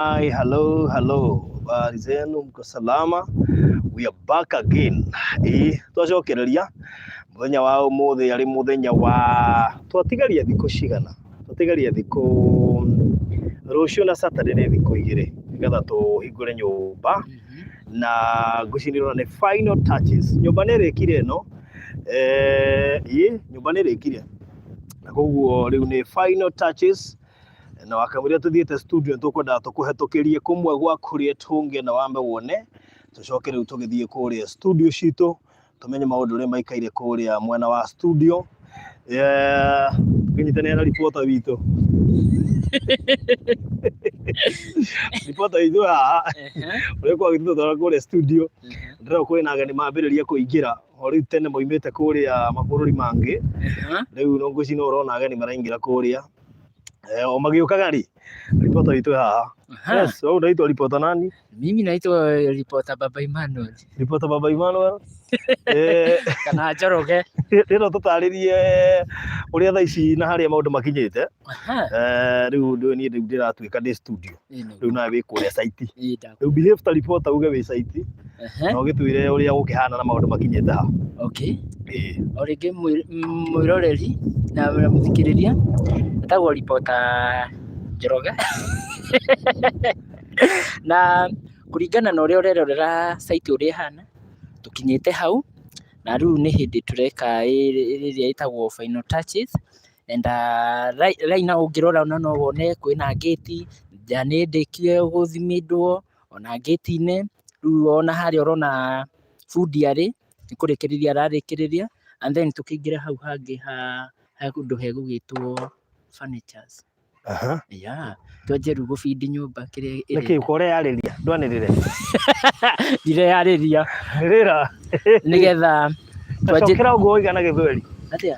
Hi, hello, hello. Habari zenu, mko salama? We are back again. Ĩĩ, twacokereria mũthenya wa ũmũthĩ arĩ mũthenya wa twatigaria thikũ cigana? Twatigaria thikũ rũciũ na Saturday nĩ thikũ igĩrĩ nĩgetha tũhingũre nyũmba na ngwĩciria ndĩrona nĩ final touches. Nyũmba nĩ ĩrĩkire ĩno, eh, ĩĩ, nyũmba nĩ ĩrĩkire na koguo rĩu nĩ final touches na wakamũira tũthiĩte studio tũkwendaga tũkũhetũkĩrie kũmwe gwa kũrĩa tũngĩenda wambe wone tũcoke rĩu tũgĩthiĩ kũrĩa studio citũ tũmenye maũndũ ũrĩa maikaire kũrĩa mwena wa studio. Eh, tũkĩnyitanĩra na reporter witũ, reporter witũ haha ũrĩa kwagĩtũtwara kũrĩa studio. Ndĩrona kwĩna ageni mambĩrĩria kũingĩra o rĩu, tene moimĩte kũrĩa mabũrũri mangĩ. Rĩu no ngwĩciria no ũrona ageni maraingĩra kũrĩa. Eh, o magĩũkaga rĩ, ripota witũ haha. Yes, wewe unaitwa ripota nani? Mimi naitwa ripota Baba Emmanuel. Ripota Baba Emmanuel. Eh, kana Njoroge. Rĩno tũtarĩrie ũrĩa thaa ici na harĩa maũndũ makinyĩte. Eh, rĩu niĩ rĩu ndĩratuĩka ndĩ studio. Rĩu nawe wĩ kũrĩa site. Rĩu behave ta reporter uge wĩ site. Na ũgĩtwĩre ũrĩa gũkĩhana na maũndũ makinyĩte ha. Okay. O rĩngĩ mwĩroreri na mũthikĩrĩria, etagwo reporter Njoroge. Na kũringana na ũrĩa ũrerorera site ũrĩa ĩhana, tũkinyĩte hau, na rĩu nĩ hĩndĩ tũreka ĩrĩa ĩtagwo final touches and right now ũngĩrora ona no wone kwĩna gate, nja nĩ ndĩkie gũthimindwo, ona gate-inĩ, rĩu ona harĩa ũrona bundi arĩ, nĩ kũrĩkĩrĩria ararĩkĩrĩria, and then tũkĩingĩre hau hangĩ ha handũ hegũgĩtwo furnitures. Yeah, twanjie rĩu gũbindi nyũmba kĩrĩa Nĩkĩ ĩrenda. Ko ũreyarĩria ndwanĩrĩre? Ndireyarĩria. Rĩra. Nĩgetha twanjie. Cokera ũguo waiga na gĩthweri. Atĩa?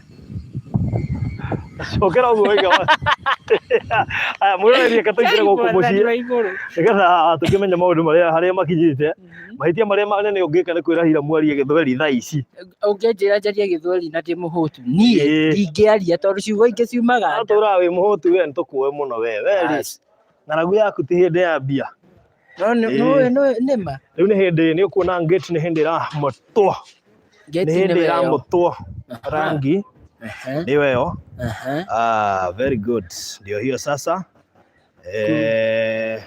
Cokera ũguo waiga. Aya, mwĩroreri, reke tũingĩre gũkũ mũciĩ nĩgetha tũkĩmenye maũndũ marĩa harĩa makinyĩte. Mahĩtia marĩa manene ũngĩka nĩ kwĩra Hiramu arie gĩthweri thaa ici. Ũngĩnjĩra njarie gĩthweri na ndĩ mũhũtu, niĩ ndingĩaria tondũ ciugo ingĩ ciumaga nda. Tũraga wĩ mũhũtu we, nĩtũkũĩ mũno we. We rĩ, ng'aragu yaku ti hĩndĩ ya mbia. No nĩ ma. Rĩu nĩ hĩndĩ nĩ ũkuona gate nĩ hĩndĩ ĩramotwo. Nĩ hĩndĩ ĩramotwo rangi. Nĩyo ĩyo. Ah, very good. Ndio hiyo sasa. Eh,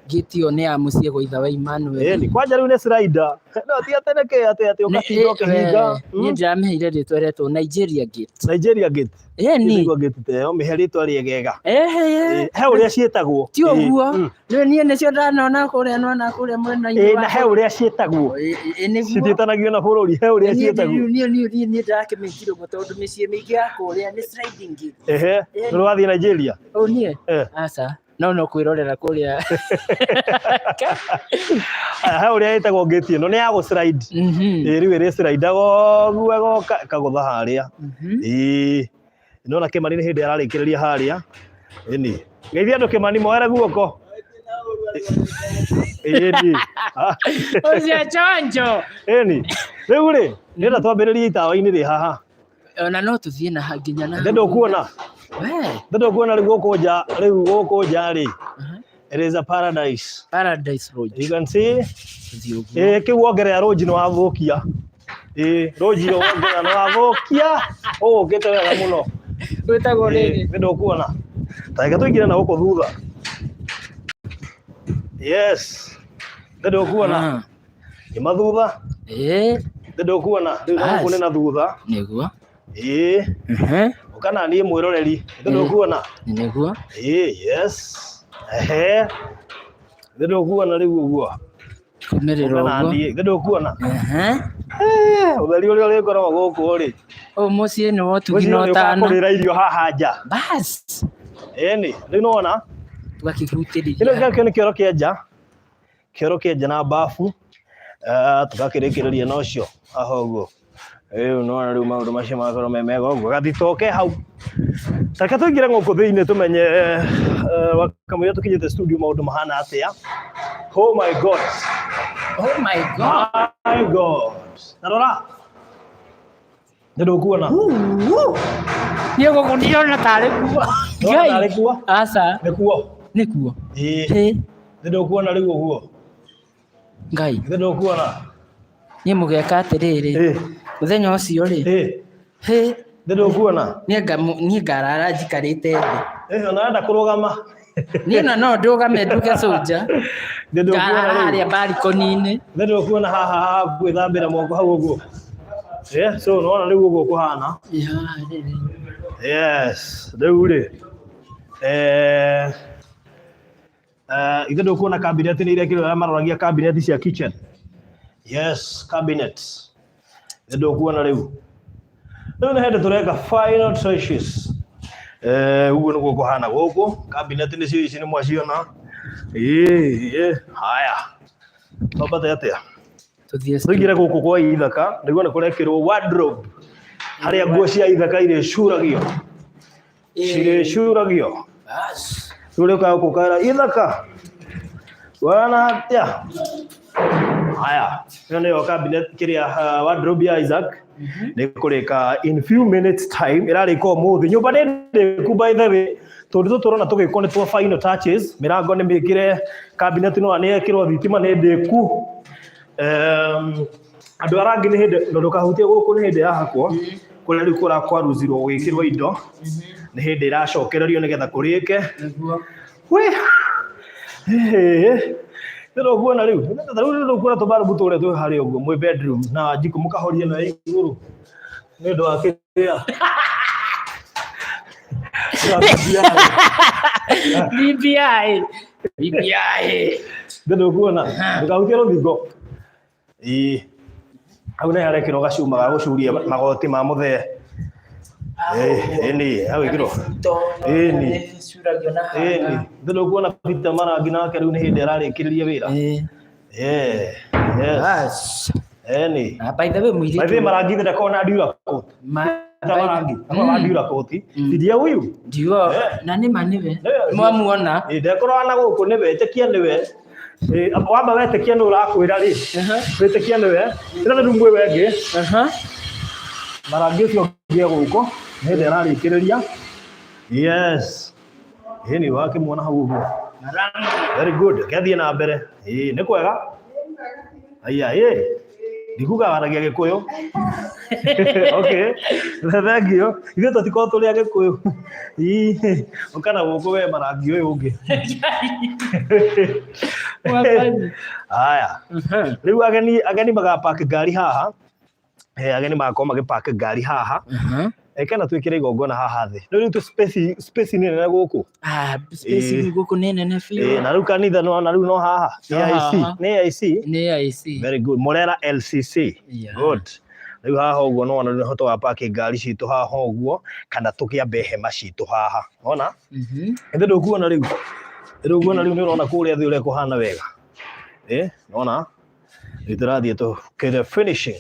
Gate ĩyo nĩ ya mũciĩ gwa ithe wa Emmanuel. Ĩni, kwanja rĩu nĩ slider. No ti atĩ nĩkĩ atĩ ũgatinda ũkĩhinga. Niĩ ndĩramĩheire rĩtwa rĩetwo Nigeria Gate. Nigeria Gate. Ĩni. Nĩguo gate ta ĩyo, mĩhe rĩtwa rĩegega. He ũrĩa ciĩtagwo. Ti ũguo. Niĩ nĩcio ndanona kũrĩa nona kũrĩa mwena-inĩ. Na he ũrĩa ciĩtagwo. Nĩguo. Citiĩtanagio na bũrũri, he ũrĩa ciĩtagwo. Niĩ niĩ ndĩrakĩmĩtire ũguo tondũ mĩciĩ mĩingĩ ya kũrĩa nĩ sliding gate. Ehe, nĩ ũrathiĩ Nigeria? Ũ niĩ? Aca. No kwĩrorera kũrĩa. Aya, he ũrĩa ĩtagwo gate ĩno nĩ ya gũ slide. Ĩĩ, rĩu ĩrĩ slide ũguo ĩgoka ĩkagũtha harĩa. Ĩĩ. Nĩwona Kĩmani nĩ hĩndĩ ararĩkĩrĩria harĩa. Ĩni. Geithia andũ Kĩmani, moere guoko. Ĩni. Ũcio chonjo. Ĩni. Rĩu rĩ, ndĩrenda twambĩrĩrie itawa-inĩ rĩ haha. Ona no tũthiĩ na nginya na. Ndĩ ndũkuona. We. Ndĩ ndũkuona rĩu gũkũ nja, rĩu gũkũ nja rĩ. It is a paradise. Paradise Lodge. You can see. Tũthiĩ ũguo. Ĩĩ, kĩu wongerera rũnji nĩ wathũkia. Ĩĩ, rũnji wongerera nĩ wathũkia. Ũgũkĩte wega mũno. Gwĩtagwo rĩrĩ. Nĩ ndũkuona. Ta reke tũingĩre na gũkũ thutha. Yes. Nĩ ndũkuona. Nyuma thutha. Ĩĩ. Nĩ ndũkuona. Rĩu na gũkũ nĩ na thutha. Nĩguo. Ĩĩ. Ũka na niĩ mwĩroreri. Nĩ ndũkuona. Nĩguo. Ĩĩ, yes. Ehe. Nĩ ndũkuona rĩu ũguo. Kumĩrĩra Ũka na ũguo. niĩ. Nĩ ndũkuona. Ũtheri ũrĩa ũrĩkoragwo gũkũ rĩ. Ũyũ mũciĩ nĩ wa ũtugi Mũciĩ na nĩ ũtana. ũkakũrĩra irio haha nja. Bas. Ĩni, rĩu nĩwona. Tũgakĩhutĩrĩria. Kĩno gĩakĩo nĩ kĩoro kĩa nja. Kĩoro kĩa nja na bafu. Eh, tũgakĩrĩkĩrĩria na ũcio haha ũguo. Rĩu nĩwona rĩu maũndũ macio magakorwo me mega ũguo. Gathito ke hau. Reke tũingĩre gũkũ thĩinĩ tũmenye wakamũira tũkinyĩte studio maũndũ mahana atĩa. Oh my God. Oh my God. My God. Na rora. Nĩ ndũkuona. Niĩ gũkũ ndirona tarĩ kuo. Ndũrona tarĩ kuo? Aca. Nĩ kuo. Nĩ kuo. Ĩĩ. Ĩ. Nĩ ndũkuona rĩu ũguo? Ngai. Nĩ ndũkuona? Niĩ mũgeka atĩrĩrĩ. Mũthenya ũcio rĩ. Hĩ. Nĩ ndũkuona? Niĩ ngarara njikarĩte thĩ. Ona enda kũrũgama. Niĩ na no ndũgame nduge cũnja. Nĩ ndũkuona Ngarara rĩu? harĩa barikoni-inĩ. Nĩ ndũkuona haha ha gwĩthambĩra moko hau ũguo? So nĩwona rĩu ũguo kũhana? Yes, rĩu rĩ. Ithe ndũkuona cabinet nĩ irekĩrwo arĩa maroragia cabinet cia kitchen. Yes, cabinet. Ithe ndũkuona rĩu. Rĩu nĩ hĩndĩ tũreka final touches. Ũguo nĩguo kũhana gũkũ. Cabinet nĩcio ici nĩ mwaciona. Ĩĩ, haya. Twambate atĩa? Tũthiĩ Tũingĩre gũkũ kwa Ithaka, nĩguo nĩ kũrekĩrwo wardrobe. Harĩa nguo cia Ithaka irĩcuragio. Cirĩcuragio. Bas. Rĩu rĩũkaga gũkũ ũkaera Ithaka. Wana atĩa? Haya, ĩno nĩyo cabinet kĩrĩa wardrobe ya Isaac. Nĩ kũrĩka in few minutes time, ĩrarĩka ũmũthĩ. Nyũmba nĩ ndĩku by the way, tondũ tũtũ tũrona tũgĩkwo nĩ twa final touches, mĩrango nĩ mĩkĩre, cabinet no nĩ yekĩrwo thitima nĩ ndĩku. Andũ arĩa angĩ nĩ hĩndĩ, na ndũkahutie gũkũ nĩ hĩndĩ yahakwo, kũrĩa rĩu kũrakwaruzirwo gũgĩkĩrwo indo, nĩ hĩndĩ ĩracokererio nĩgetha kũrĩke. Nĩguo. Wĩ! Nĩ ũkuona rĩu, rĩu nĩ ũkuona tũbarubu tũrĩa twĩ harĩa ũguo mwĩ bedroom na njiko mũkahoria na igũrũ nĩ ũndũ wa kĩrĩa. BBI. BBI. Nĩ ndũkuona, ndũkahutie rũthingo. Ĩĩ. Hau nĩ harekĩrwo gacuma ga gũcuria magoti ma mũthee. Ĩni, hau ĩkĩrwo. Ĩni. Icuragio na Ĩni. Nĩ ndũkuona Peter Marangi nake rĩu nĩ hĩndĩ ararĩkĩrĩria wĩra. Yes. Bas. Ĩni. Na by the way By the way, mũirĩtu. Marangi ndakorwo na ndiura koti. Peter Marangi, akorwo na ndiura koti. Ndiye huyu. Ndio. Na nĩ ma nĩwe. Mwamuona. Ĩ, ndekorwo na gũkũ nĩwe, ĩtĩkia nĩwe. Ĩ, wamba wetĩkia nĩ ũrakwĩra rĩ. Wĩtĩkia nĩwe. Ĩno nĩ rumu ĩyo ĩngĩ. Marangi ũcio ũngĩ e gũkũ, nĩ hĩndĩ ararĩkĩrĩria. Yes. Ĩ, nĩ wakĩmuona hau ũguo. Very good. Reke athiĩ na mbere. Ĩ, nĩ kwega. Aya, ĩ. Ndikuga waragia Gĩkũyũ. Okay. Thank you. Ithuĩ tũtikoragwo tũrĩ Agĩkũyũ. Ĩ, ũka na gũkũ we Marangi ũyũ ũngĩ. Haya. Rĩu ageni magapaki ngari haha. Ageni magakorwo magĩpaki ngari haha. Kana twĩkĩre igongona haha thĩ. Rĩu rĩu space nĩ nene gũkũ. Space rĩu gũkũ nĩ nene biũ. Na rĩu kanitha no na rĩu no haha. No AIC. haha. Nĩ AIC? Nĩ AIC. Very good. Murera LCC. Yeah. Good. Rĩu haha ũguo no wona nĩ tũgapaki ngari citũ haha ũguo kana tũkĩambe hema citũ haha. Wona? Ĩndĩ ndũkuona rĩu. Ndũkuona rĩu nĩ ũrona kũrĩa thĩ ũrĩa kũhana wega. Nona? Rĩu tũrathiĩ tũkĩre finishing.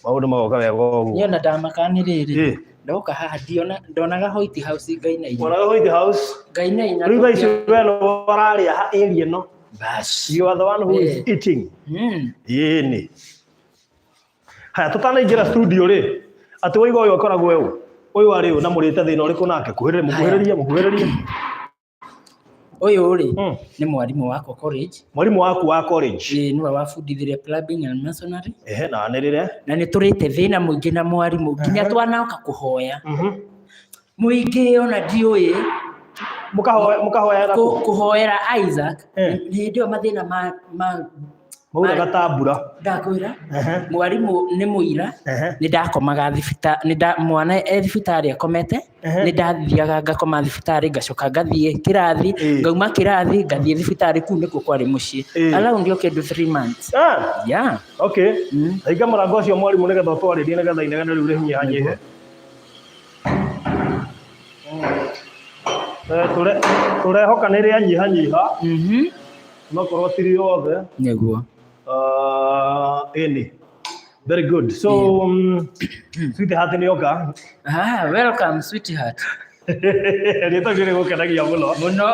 Maũndũ magoka wega ũguo. Niĩ ona ndamaka nĩ rĩrĩ. Ndoka haha ndiona ndonaga White House ngainaina. Wonaga White House? Ngainaina. Rĩu thaa ici we nĩwe ũrarĩa area ĩno. Bas. You are the one who is eating. Ĩni. Haya tũtanaingĩra studio rĩ, atĩ waiga ũyũ akoragwo ũ? Ũyũ arĩ ũ na mũrĩte thĩna ũrĩkũ nake? Kuhĩrĩria, mũkuhĩrĩrie, mũkuhĩrĩrie. Ũyũ rĩ, nĩ mwarimũ wakwa college. Mwarimũ waku wa college? Ĩĩ, nĩwe wabundithirie plumbing and masonry. Ehe, na anĩrĩre. Na nĩ tũrĩte thĩna mũingĩ na mwarimũ nginya twanoka kũhoya. Mũingĩ ona ndiũĩ. Mũkahoera kũ? Kũhoera Isaac. Hĩndĩ ĩyo mathĩna ma Mauraga ta mbura. Ndakwĩra, mwarimũ nĩ mũira, nĩ ndakomaga thibitarĩ, nĩ nda, mwana e thibitarĩ akomete, nĩ ndathiaga ngakoma thibitarĩ, ngacoka ngathiĩ kĩrathi, ngauma kĩrathi, ngathiĩ thibitarĩ, kũu nĩkuo kwarĩ mũciĩ. Around yo kĩndũ 3 months. Yeah. Okay. Hinga mũrango ũcio mwarimũ nĩgetha ũtwarĩrie nĩgetha inegene rĩu rĩnyihanyihe. Tũrehoka nĩ rĩanyihanyiha. Nokorwo ti rĩothe. Nĩguo. Ĩni. Very good. So, sweetheart nĩ oka. Welcome sweetheart. Rĩtwa rĩrĩ gũkenagia mũno. Mũno.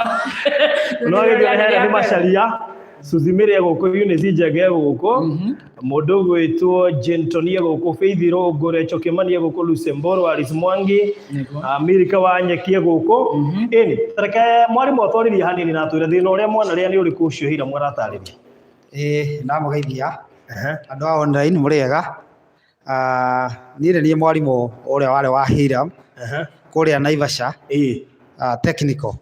No gĩthiĩ here nĩ Macharia. Suzy Mary e gũkũ, Eunice Njenge e gũkũ, mũndũ ũgwĩtwo Jane e gũkũ, Faith Irũngũ, Rachel Kimani e gũkũ, Lucy Mboro, Alice Mwangi, Nĩguo. Milika wa Nyeki e gũkũ. Ĩni, reke mwarimũ atwarĩrie hanini na atwĩre thĩna ũrĩa mwana rĩa nĩ ũrĩkũ ũcio Hiram aratarĩria. Ĩĩ ndamũgeithia andũ a online mũrĩ ega. Ah, niĩ nĩ niĩ mwarimũ ũrĩa warĩ wa Hiram kũrĩa Naivasha technical.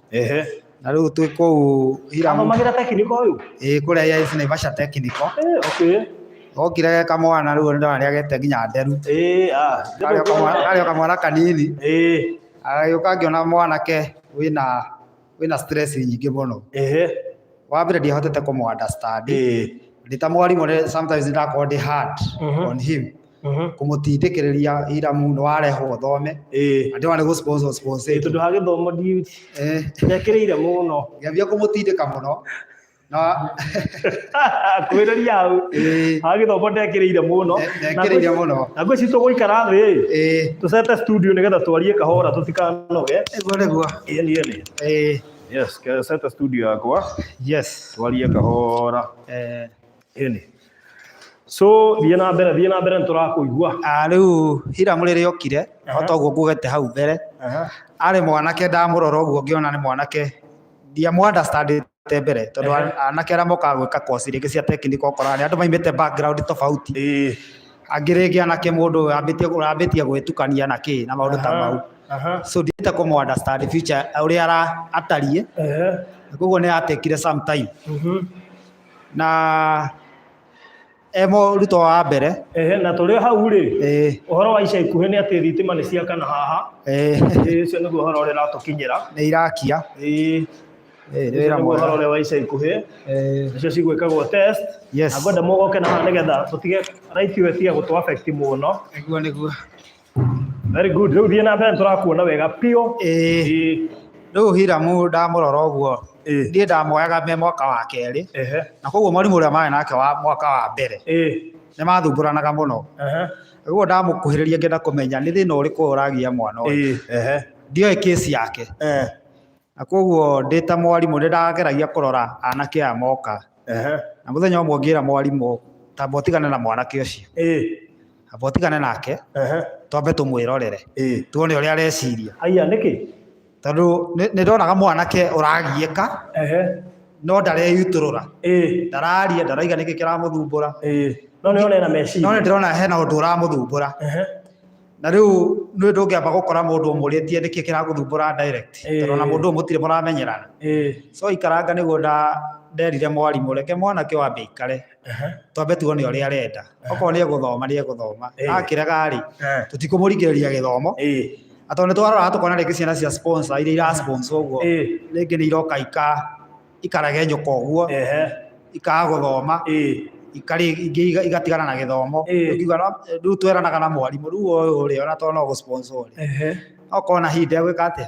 Na rĩu twĩ kũu Hiram Athomagĩra technical ũyũ? Ĩĩ kũrĩa AIC Naivasha technical. Okay. Okire ge kamwana rĩu nĩ ndona nĩagĩte nginya nderu. Ĩĩ, ah. Karĩ o kamwana kanini. Agĩũka ngĩona mwanake wĩna stress nyingĩ mũno. Wa mbere ndiahotete kũmũ understand. Ndĩ ta mwarimũ sometimes nĩ ndakoragwo ndĩ hard on him. Kũmũtindĩkĩrĩria Hiram nĩ warehwo ũthome. Na ndĩrona nĩ gũ sponsor sponsor. Tondũ ha gĩthomo ndekĩrĩire mũno. Ngĩambia kũmũtindĩka mũno. Na kwĩrĩria hau. Ha gĩthomo ndekĩrĩire mũno. Ndekĩrĩire mũno. Na ngwĩciria tũgũikara thĩ. Tũcete studio nĩgetha twarie kahora tũtikanoge. Nĩguo nĩguo. Ĩni ĩni. Yes, cete studio yakwa. Yes. Twarie kahora. Ĩni. So thiĩ na mbere, thiĩ na mbere nĩtũrakũigua. Rĩu Hiram rĩrĩa okire, o ta ũguo ngugĩte hau mbere, arĩ mwanake ndamũrora ũguo ngĩona nĩ mwanake, ndiamũ understand ĩte mbere, tondũ anake arĩa mokaga gwĩka course rĩngĩ cia technical ũkoraga nĩ andũ maimĩte background tofauti. Angĩ rĩngĩ anake mũndũ ũrambĩtie gwĩtukania na kĩ na maũndũ ta mau. So ndiĩte kũmũ understand future ũrĩa atariĩ. Koguo nĩ atekire some time. Na e mũrutwo wa mbere. Na tũrĩ hau rĩ, ũhoro wa ica ikuhĩ nĩ atĩ thitima nĩ ciakana haha. Ũcio nĩguo ũhoro ũrĩa ũratũkinyĩra. Nĩ irakia. Nĩ wĩra mwega. Ũhoro ũrĩa wa ica ikuhĩ. Nĩcio cigwĩkagwo test. Yes. Na ngwenda mũgoke na haha nĩgetha tũtige right ĩyo ĩtige gũtũ affect mũno. Nĩguo nĩguo. Very good. Rĩu thiĩ na mbere nĩtũrakuona wega biũ. Rĩu Hiram ndamũrora ũguo, niĩ ndamoyaga me mwaka wa kerĩ. Na koguo mwarimũ ũrĩa marĩ nake wa mwaka wa mbere nĩ mathumbũranaga mũno. Koguo ndamũkuhĩrĩria ngĩenda kũmenya nĩ thĩna ũrĩkũ ũragia mwana ũyũ. Ndioĩ case yake. Na koguo ndĩ ta mwarimũ nĩ ndageragia kũrora anake aya moka. Na mũthenya ũmwe ngĩra mwarimũ tamba ũtigane na mwanake ũcio. Amba ũtigane nake, twambe tũmwĩrorere. Tuone ũrĩa areciria. Aya nĩkĩ? Tondũ nĩ ndonaga mwanake ũragiĩka, no ndareyutũrũra. Ndararia, ndaraiga nĩkĩ kĩramũthumbũra. No nĩ ũrona ena meciria. No nĩ ndĩrona hena ũndũ ũramũthumbũra. Na rĩu nĩ ndũngĩamba gũkora mũndũ ũmũrĩtie nĩkĩ kĩragũthumbũra direct. Tondũ ona mũndũ ũyũ mũtirĩ mũramenyerana. So ikaranga nĩguo nderire mwarimũ reke mwanake ũyũ ambe aikare. Twambe tuone ũrĩa arenda. Okorwo nĩ egũthoma nĩ egũthoma. Akĩrega rĩ, tũtikũmũringĩrĩria gĩthomo. Na tondũ nĩ twaroraga tũkona rĩngĩ ciana cia sponsor iria ira sponsor ũguo, rĩngĩ nĩ iroka ikaregenyũka ũguo, ikaga gũthoma, ingĩ igatigana na gĩthomo. Rĩu tweranaga na mwarimũ, rĩu ũyũ rĩ, ona tondũ no gũ sponsor rĩ, okorwo na hihi ndegwĩka atĩa?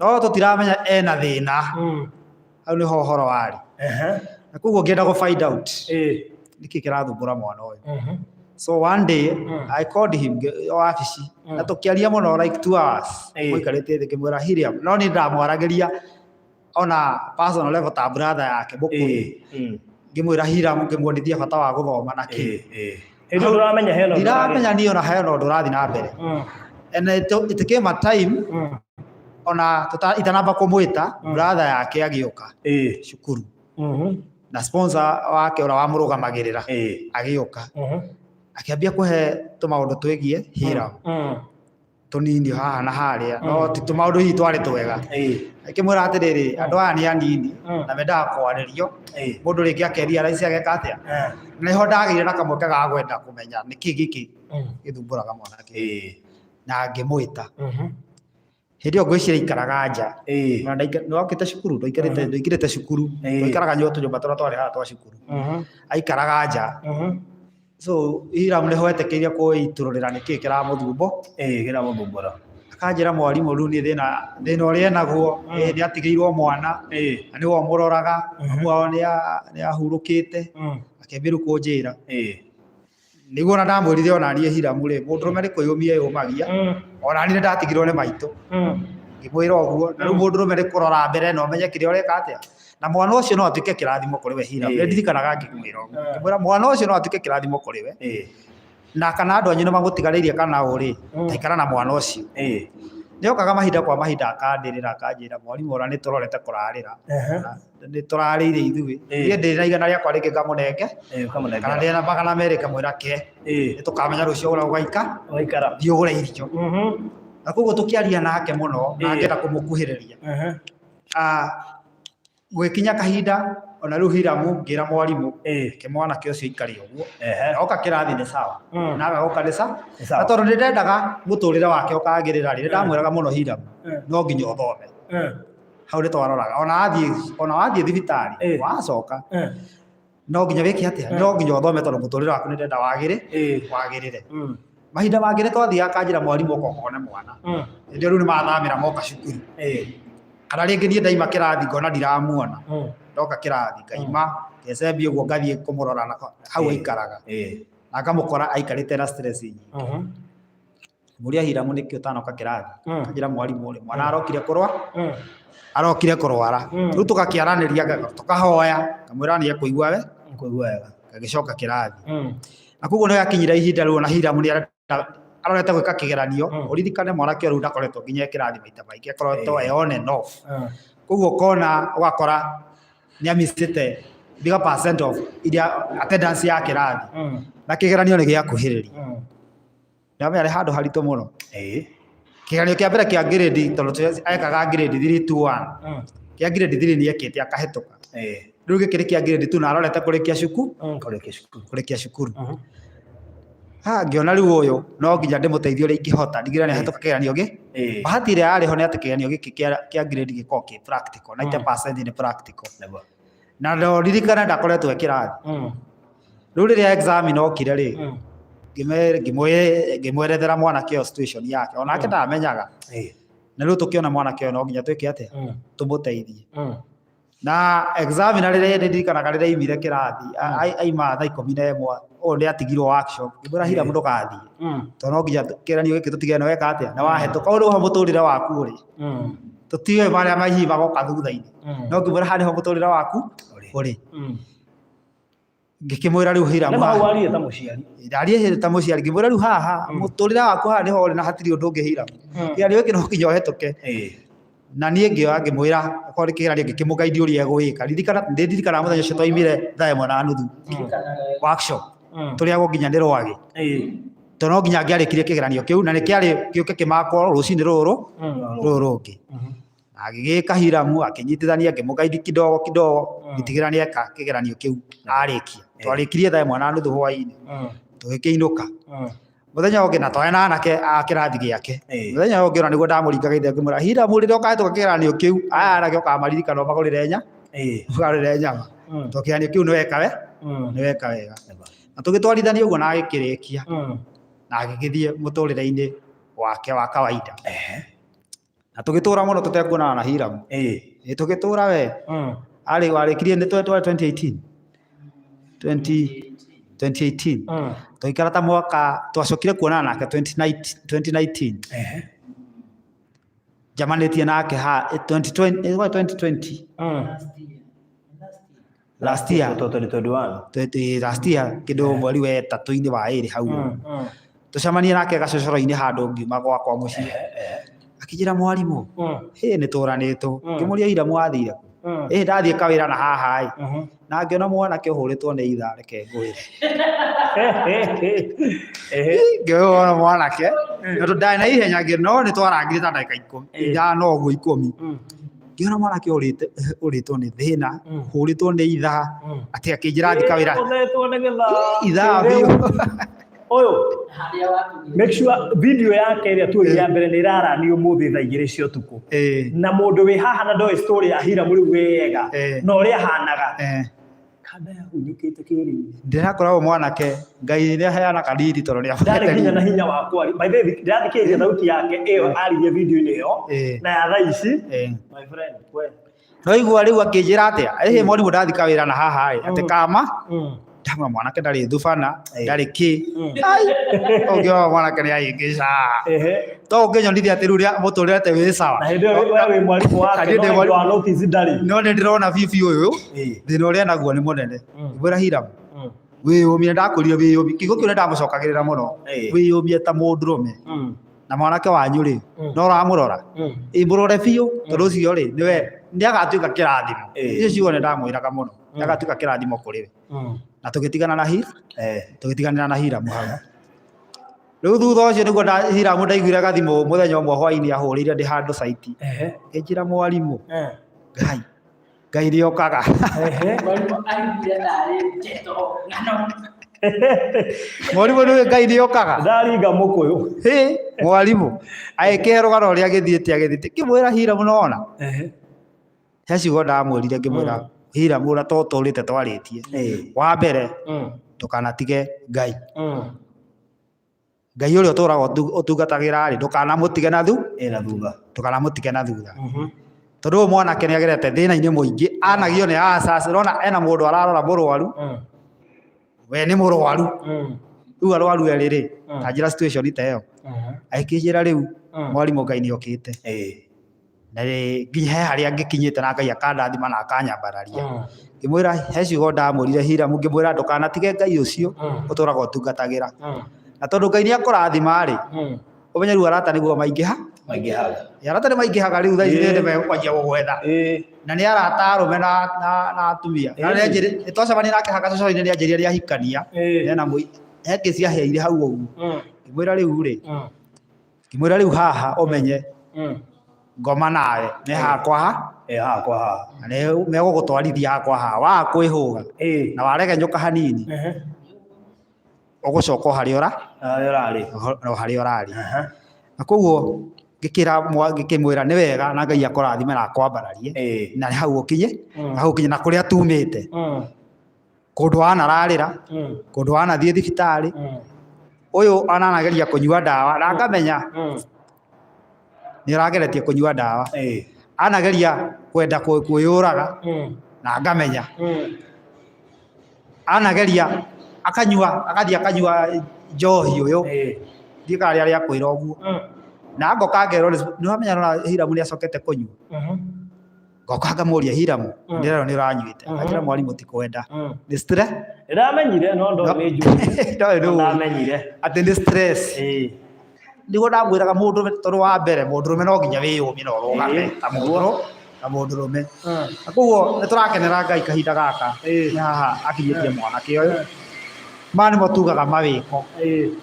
No tũtiramenya ena thĩna. Hau nĩho ũhoro warĩ. Na koguo ngĩenda gũ find out nĩkĩ kĩrathumbũra mwana ũyũ. So one day I called him wabici na tũkĩaria mũno like 2 hours. Mũikarĩte thĩ ngĩmwĩra Hiriam, no niĩ ndamwaragĩria ona personal level ta brother yake mũkũrũ. Ngĩmwĩra Hiram, ngĩmuonithia bata wa gũthoma na kĩ. Hĩndĩ ĩyo ndũramenya hena ũndũ Ndiramenya niĩ ona hena ũndũ ũrathiĩ na mbere. And it came a time ona itanamba kũmwĩta brother yake agĩũka cukuru. Na sponsor wake ũrĩa wamũrũgamagĩrĩra agĩũka. Akĩambia kũhe tũmaũndũ twĩgiĩ Hiram. Tũnini haha na harĩa, no ti tũmaũndũ hihi twarĩ twega. Akĩmwĩra atĩrĩrĩ, andũ aya nĩ anini na mendaga kwarĩrio. Mũndũ rĩngĩ akeria raici ageka atĩa. Nĩho ndagĩire na kamweke ga kwenda kũmenya nĩkĩ gĩkĩ gĩthumbũraga mwanake. Na ngĩmwĩta. Hĩndĩ ĩyo ngwĩciria aikaraga nja. Na nĩwokĩte cukuru, ndwaingĩrĩte cukuru. Twaikaraga tũnyũmba tũrĩa twarĩ haha twa cukuru. Aikaraga nja. So Hiram nĩho etĩkĩire kũitũrũrĩra nĩkĩ kĩramũthumbo. Kĩramũthumbũra. Akanjĩra mwarimũ rĩu nĩ thĩna ũrĩa enaguo, nĩ atigĩirwo mwana, na nĩwe ũmũroraga, mamu wao nĩ ahurũkĩte, akĩambia rĩu kũnjĩra. Nĩguo ona ndamwĩrire ona niĩ Hiram rĩ, mũndũrũme nĩ kwĩyũmia eyũmagia, ona niĩ nĩ ndatigirwo nĩ maitũ. Ngĩmwĩra ũguo, na rĩu mũndũrũme nĩ kũrora mbere na ũmenye kĩrĩa ũreka atĩa. Na mwana ũcio no atuĩke kĩrathimo kũrĩ we Hiram. Nĩ ndirikanaga ngĩmwĩra ũguo. Ngĩmwĩra mwana ũcio no atuĩke kĩrathimo kũrĩ we. Na kana andũ anyu nĩ magũtigarĩirie kana ũ rĩ, taikara na mwana ũcio. Nĩ okaga mahinda kwa mahinda akandĩrĩra akanjĩra mwarimũ ona nĩ tũrorete kũrarĩra. Nĩ tũrarĩire ithuĩ. Niĩ ndĩ na igana rĩakwa rĩngĩ ngamũnenge kana ndĩ na 200 ngamwĩra ke. Nĩ tũkamenya rũciũ ũrĩa ũgaika Waikara. thiĩ ũgũre irio. Na koguo tũkĩaria nake mũno na ngĩenda kũmũkuhĩrĩria. Gũgĩkinya kahinda ona rĩu Hiramu ngĩra mwarimũ ke mwanake ũcio aikare ũguo. Oka kĩrathi nĩ sawa. Na aga gũka nĩ sawa. Na tondũ nĩ ndendaga mũtũrĩre wake ũkagĩrĩra rĩ, nĩ ndamwĩraga mũno Hiramu no nginya ũthome. Hau nĩ twaroraga ona wathiĩ ona wathiĩ thibitarĩ wacoka no nginya wĩke atĩa? No nginya ũthome tondũ mũtũrĩre waku nĩ ndenda wagĩrĩ wagĩrĩre. Mahinda mangĩ nĩ twathiaga akanjĩra mwarimũ ũka ũkone mwana. Hĩndĩ ĩyo rĩu nĩ mathamĩra moka cukuru. Kana rĩngĩ niĩ ndaima kĩrathi ngona ndiramuona. Ndoka kĩrathi ngaima ngecembia ũguo ngathiĩ kũmũrora na hau aikaraga. Na ngamũkora aikarĩte na stress nyingĩ. Mũria Hiramu nĩkĩ ũtanoka kĩrathi? Akanjĩra mwarimũ rĩ, mwana arokire kũrwa arokire kũrwara. Rĩu tũgakĩaranĩria tũkahoya ngamwĩra nĩ ekũigua we Kũigua wega. Gagĩcoka kĩrathi. Na koguo nĩ yakinyire ihinda rĩu ona Hiramu nĩ arorete gwĩka kĩgeranio. Ũririkane mwanake ũyũ rĩu ndakoretwo nginya e kĩrathi maita maingĩ, akoretwo e on and off. Koguo ũkona ũgakora nĩ amissĩte bigger percent of iria attendance ya kĩrathi. Na kĩgeranio nĩ gĩakuhĩrĩria. Nĩwamenya nĩ handũ haritũ mũno. Kĩgeranio kĩa mbere kĩa grade tondũ ekaga grade 3 2 1. Kĩa grade 3 nĩ ekĩte akahĩtũka. Rĩu gĩkĩ nĩ kĩa grade 2 na arorete kũrĩkia cukuru. Kũrĩkia cukuru. Kũrĩkia cukuru. Ha ngĩona rĩu ũyũ no nginya ndĩmũteithie ũrĩa ingĩhota ndigĩrĩre nĩ ahĩtũka kĩgeranio gĩ. Bahati ĩrĩa yarĩ ho nĩ atĩ kĩgeranio gĩkĩ kĩa grade gĩkoragwo kĩ practical, 90% nĩ practical. Na no ririkana ndakoretwo e kĩrathi. Rĩu rĩrĩa exam okire rĩ, ngĩmwerethera mwanake ũyũ situation yake onake ndamenyaga. Na rĩu tũkĩona mwanake ũyũ no nginya twĩke atĩa, tũmũteithie. Na examiner rĩrĩa ndirikanaga rĩrĩa aimire kĩrathi, aima thaa 11, ũyũ nĩ atigirwo workshop, ngĩmwĩra Hiramu ndũgathiĩ, tondũ no nginya kĩgeranio gĩkĩ tũtige nĩ weka atĩa, nĩ wahĩtũka, ũyũ nĩho mũtũrĩre waku ũrĩ. Tũtiũĩ marĩa hihi magoka thutha-inĩ, no ngĩmwĩra haha nĩho mũtũrĩre waku ũrĩ. Ngĩkĩmwĩra rĩu Hiramu Nĩ haha. hau waririe ta mũciari. Ndaririe ta mũciari, ngĩmwĩra rĩu haha mũtũrĩre waku haha nĩho ũrĩ na hatirĩ ũndũ ũngĩ Hiramu. Kĩgeranio gĩkĩ no nginya ũhĩtũke. Na niĩ ngĩoya ngĩmwĩra okorwo nĩ kĩgeranio ngĩkĩmũgaidi ũrĩa egwĩka. Ririkana nĩ ndirikanaga mũthenya ũcio twaimire thaa 1:30 workshop tũrĩagwo nginya nĩ rwagĩ. Tondũ no nginya angĩarĩkirie kĩgeranio kĩu na nĩ kĩarĩ gĩũke kĩmakwo rũcinĩ rũrũ rũrũ rũngĩ. Agĩgĩka Hiramu akĩnyitithania ngĩmũgaidi kidogo kidogo ngĩtigĩrĩra nĩ eka kĩgeranio kĩu arĩkia. Twarĩkirie thaa 1:30 hwainĩ tũgĩkĩinũka. Mũthenya ũngĩ na twarĩ na anake a kĩrathi gĩake. Mũthenya ũngĩ ona nĩguo ndamũringaga ithe ngĩmwĩra Hiramu rĩrĩa ũkahĩtũka kĩgeranio kĩu aya anake ũkamaririkana ũmagũrĩre ũmagũrĩre nyama. Tondũ kĩgeranio kĩu nĩ weka we nĩ weka wega. Na tũgĩtwarithania ũguo na agĩkĩrĩkia na agĩgĩthiĩ mũtũrĩre-inĩ wake wa kawaida. Na tũgĩtũra mũno tũtekuonana na Hiramu. Ĩ tũgĩtũra we. Arĩ warĩkirie nĩ 2018. 2018. Tũgĩikara ta mwaka twacokire kuonana nake 2019. Njamanĩtie nake ha 2020 2020. Last year. 2021. Last year kĩndũ mweri wa ĩtatũ-inĩ wa ĩrĩ hau. Tũcemanie nake gacocoro-inĩ handũ ngiuma gwakwa mũciĩ. Akĩnjĩra mwarimũ, hĩ nĩ tũranĩtwo. Ngĩmũria Hiramu wathire kũ? Ĩ ndathiĩ kawĩra na haha ĩ. Na ngĩona mwanake ũhũrĩtwo nĩ ithaa reke ngwĩre. Ngĩona mwanake, tondũ ndarĩ na ihenya no nĩ twarangire ta ndagĩka 5 ũguo 10. Ngĩona mwanake ũrĩtwo nĩ thĩna, hũrĩtwo nĩ ithaa, atĩ akĩnjĩra thiĩ kawĩra. Ũthetwo nĩ gĩthaa. Ithaa biũ. Ũyũ, make sure video yake ĩrĩa tuoire ya mbere nĩ ĩrarani ũmũthĩ thaa 2 cia ũtukũ. Na mũndũ wĩ haha na ndoĩ story ya Hiramu rĩu wega na ũrĩa ahanaga. Kanda yahunyũkĩte kĩrĩu. Ndĩrakoragwo mwanake, Ngai nĩ aheanaga riri tondũ nĩ Ndarĩ nginya na hinya wa kwaria. By the way, ndĩrathikĩrĩria thauti yake ĩyo aririe video-inĩ ĩyo na ya thaa ici. My friend, we. No igua rĩu akĩnjĩra atĩa? Ĩhĩ mwarimũ ndathi kawĩra na haha ĩ, atĩ kama Ndamwĩra mwanake ndarĩ thubana, Eh. ndarĩ kĩ. Ai, ũngĩona mwanake nĩ ahĩngĩca. To ũngĩnyonithia atĩ rĩu ũrĩa mũtũrĩre atĩ wĩ sawa. Na hĩndĩ ĩyo we wĩ mwarimũ wake, Niĩ no ndĩ hĩndĩ mwarimũ. wa notice ndarĩ. No nĩ ndĩrona bibi ũyũ thĩna ũrĩa enaguo nĩ mũnene. Ngĩmwĩra Hiram, wĩyũmie, ndakwĩrire wĩyũmie. Kiugo kĩu nĩ ndamũcokagĩrĩra mũno. Wĩyũmie ta mũndũrũme. Na mwanake wanyu rĩ, no ũramũrora? Ĩ mũrore biũ tondũ ũcio rĩ, nĩwe nĩ agatuĩka kĩrathimo. Icio ciugo nĩ ndamwĩraga mũno. Nĩ agatuĩka kĩrathimo kũrĩ we. Na tũgĩtigana na Hira, tũgĩtiganĩra na Hiramu hau. Rĩu thutha ũcio nĩguo Hiramu ndaiguire gathimũ mũthenya ũmwe hwainĩ ahũrĩire ndĩ handũ site. Ngĩnjĩra mwarimũ, Ngai, Ngai nĩ okaga. Mwarimũ aiguire tarĩ njeto ng'ano. Mwarimũ nĩ Ngai nĩ okaga. Ndaringa mũkũyũ. Hĩ, mwarimũ. Agĩkĩhe rũgano ũrĩa agĩthiĩte agĩthiĩte. Ngĩmwĩra Hiramu nĩ wona. He ciugo ndamwĩrire ngĩmwĩra Hiramu ũrĩa tũtũrĩte twarĩtie. Wa mbere ndũkanatige Ngai. Ngai ũrĩa ũtũraga ũtungatagĩra rĩ, ndũkanamũtige na Na thutha. Ndũkanamũtige na thutha. Tondũ ũyũ mwanake nĩ agerete thĩna-inĩ mũingĩ, anagio nĩ ulcers, ũrona ena mũndũ ararora mũrwaru, we nĩ mũrwaru. Rĩu arwaru erĩ rĩ, ta njĩra situation ta ĩyo. Agĩkĩnjĩra rĩu mwarimũ Ngai nĩ okĩte. Na nginya he harĩa ngĩkinyĩte na Ngai akandathima na akanyambararia. Ngĩmwĩra he ciugo ndamwĩrire Hiramu, ngĩmwĩra ndũkanatige Ngai ũcio ũtũraga ũtungatagĩra. Na tondũ Ngai nĩ akũrathima rĩ, ũmenye rĩu arata nĩguo maingĩha. Maingĩhaga. Arata nĩ maingĩhaga rĩu thaa ici nĩ megũkwanjia gũgwetha. Na nĩ arata arũme na atumia. Na nĩ twacemania nake haha gacũcũ-inĩ nĩ anjĩrire nĩ ahikania. Ena he kĩci aheire hau ũguo. Ngĩmwĩra rĩu rĩ, ngĩmwĩra rĩu haha ũmenye ngoma nawe nĩ hakwa ha Hakwa haha. Na nĩ megũgũtwarithia hakwa haha waga kwĩhũga na waregenyũka hanini ũgũcoka o harĩa ũra Harĩa ũrarĩ. O harĩa ũrarĩ. Na koguo ngĩkĩra ngĩkĩmwĩra nĩ wega na Ngai akũrathime na akwambararie na hau ũkinye na hau ũkinye na kũrĩa tumĩte kũndũ wanararĩra, kũndũ wanathiĩ thibitarĩ, ũyũ ananageria kũnyua ndawa na ngamenya nĩ arageretie kũnyua ndawa, anageria kwenda kwĩyũraga na ngamenya, anageria akanyua agathiĩ akanyua njohi ũyũ, ndiũĩ kana rĩarĩ akwĩra ũguo, na ngoka ngerwo nĩ wamenya Hiramu nĩ acokete kũnyua. Ngoka ngamũria Hiramu, ndĩrerwo nĩ ũranyuĩte. Anjĩra mwarimũ ti kwenda. Nĩ stress. Nĩndamenyire no ndoĩ nĩ njũĩ. Ndoĩ nĩ ũĩ. Ndamenyire. Atĩ nĩ stress. Nĩguo ndamwĩraga mũndũ tondũ wa mbere mũndũrũme no nginya wĩyũmie na ũrũgame ta mũndũ ta mũndũrũme. Na koguo nĩ tũrakenera Ngai kahinda gaka nĩ haha akinyĩtie mwanake ũyũ. Maya nĩmo tugaga mawĩko.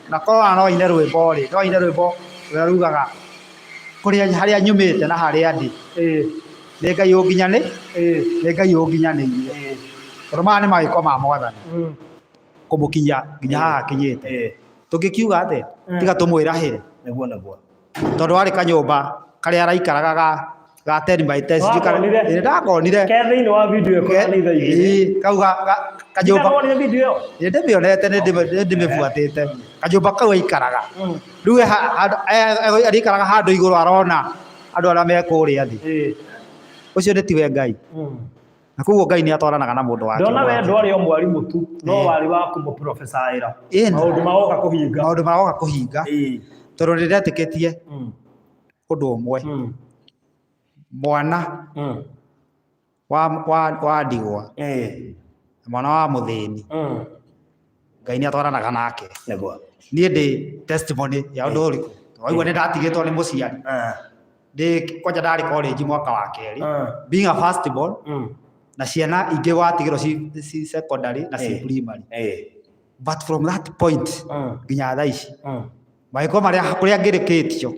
Na korwo ona no aine rwĩmbo rĩ, no aine rwĩmbo rũrĩa rugaga kũrĩa harĩa nyumĩte na harĩa ndĩ nĩ Ngai ũnginyanĩ nĩ Ngai ũnginyanĩirie tondũ maya nĩ mawĩko ma mwathani kũmũkinyia nginya haha akinyĩte. Tũngĩkiuga atĩa tiga tũmwĩrahĩre? Nĩguo nĩguo. Tondũ arĩ kanyũmba karĩa araikaraga ga 10 by 10 sijui kana- Wakonire? Ĩĩ, ndakonire. Ke thĩinĩ wa video ĩyo kũrĩa nĩ thaa igĩrĩ. Ĩĩ, kau kanyũmba. Ndawonire video ĩyo? Ĩĩ, ndĩmĩonete, nĩ ndĩmĩbuatĩte. Kanyũmba kau aikaraga. Rĩu arĩikaraga handũ igũrũ arona andũ arĩa me kũrĩa thĩ. Ũcio nĩ tiwe Ngai. Na koguo Ngai nĩ atwaranaga na mũndũ wake. Ndona we ndwarĩ o mwarimũ tu, no warĩ wa kũmũprobecaĩra. Maũndũ magoka kũhinga. Maũndũ magoka kũhinga. Tondũ nĩ ndetĩkĩtie ũndũ ũmwe. Mwana wa ndigwa na mwana wa mũthĩni, Ngai nĩ atwaranaga nake. Niĩ ndĩ testimony ya ũndũ ũrĩkũ? Waigua nĩ ndatigĩtwo nĩ mũciari. Ndĩ kwanja ndarĩ college mwaka wa kerĩ. Being a first born, na ciana ingĩ watigĩrwo ci secondary na ci primary. But from that point nginya thaa ici magĩkorwo marĩa kũrĩa ngĩrĩkĩtio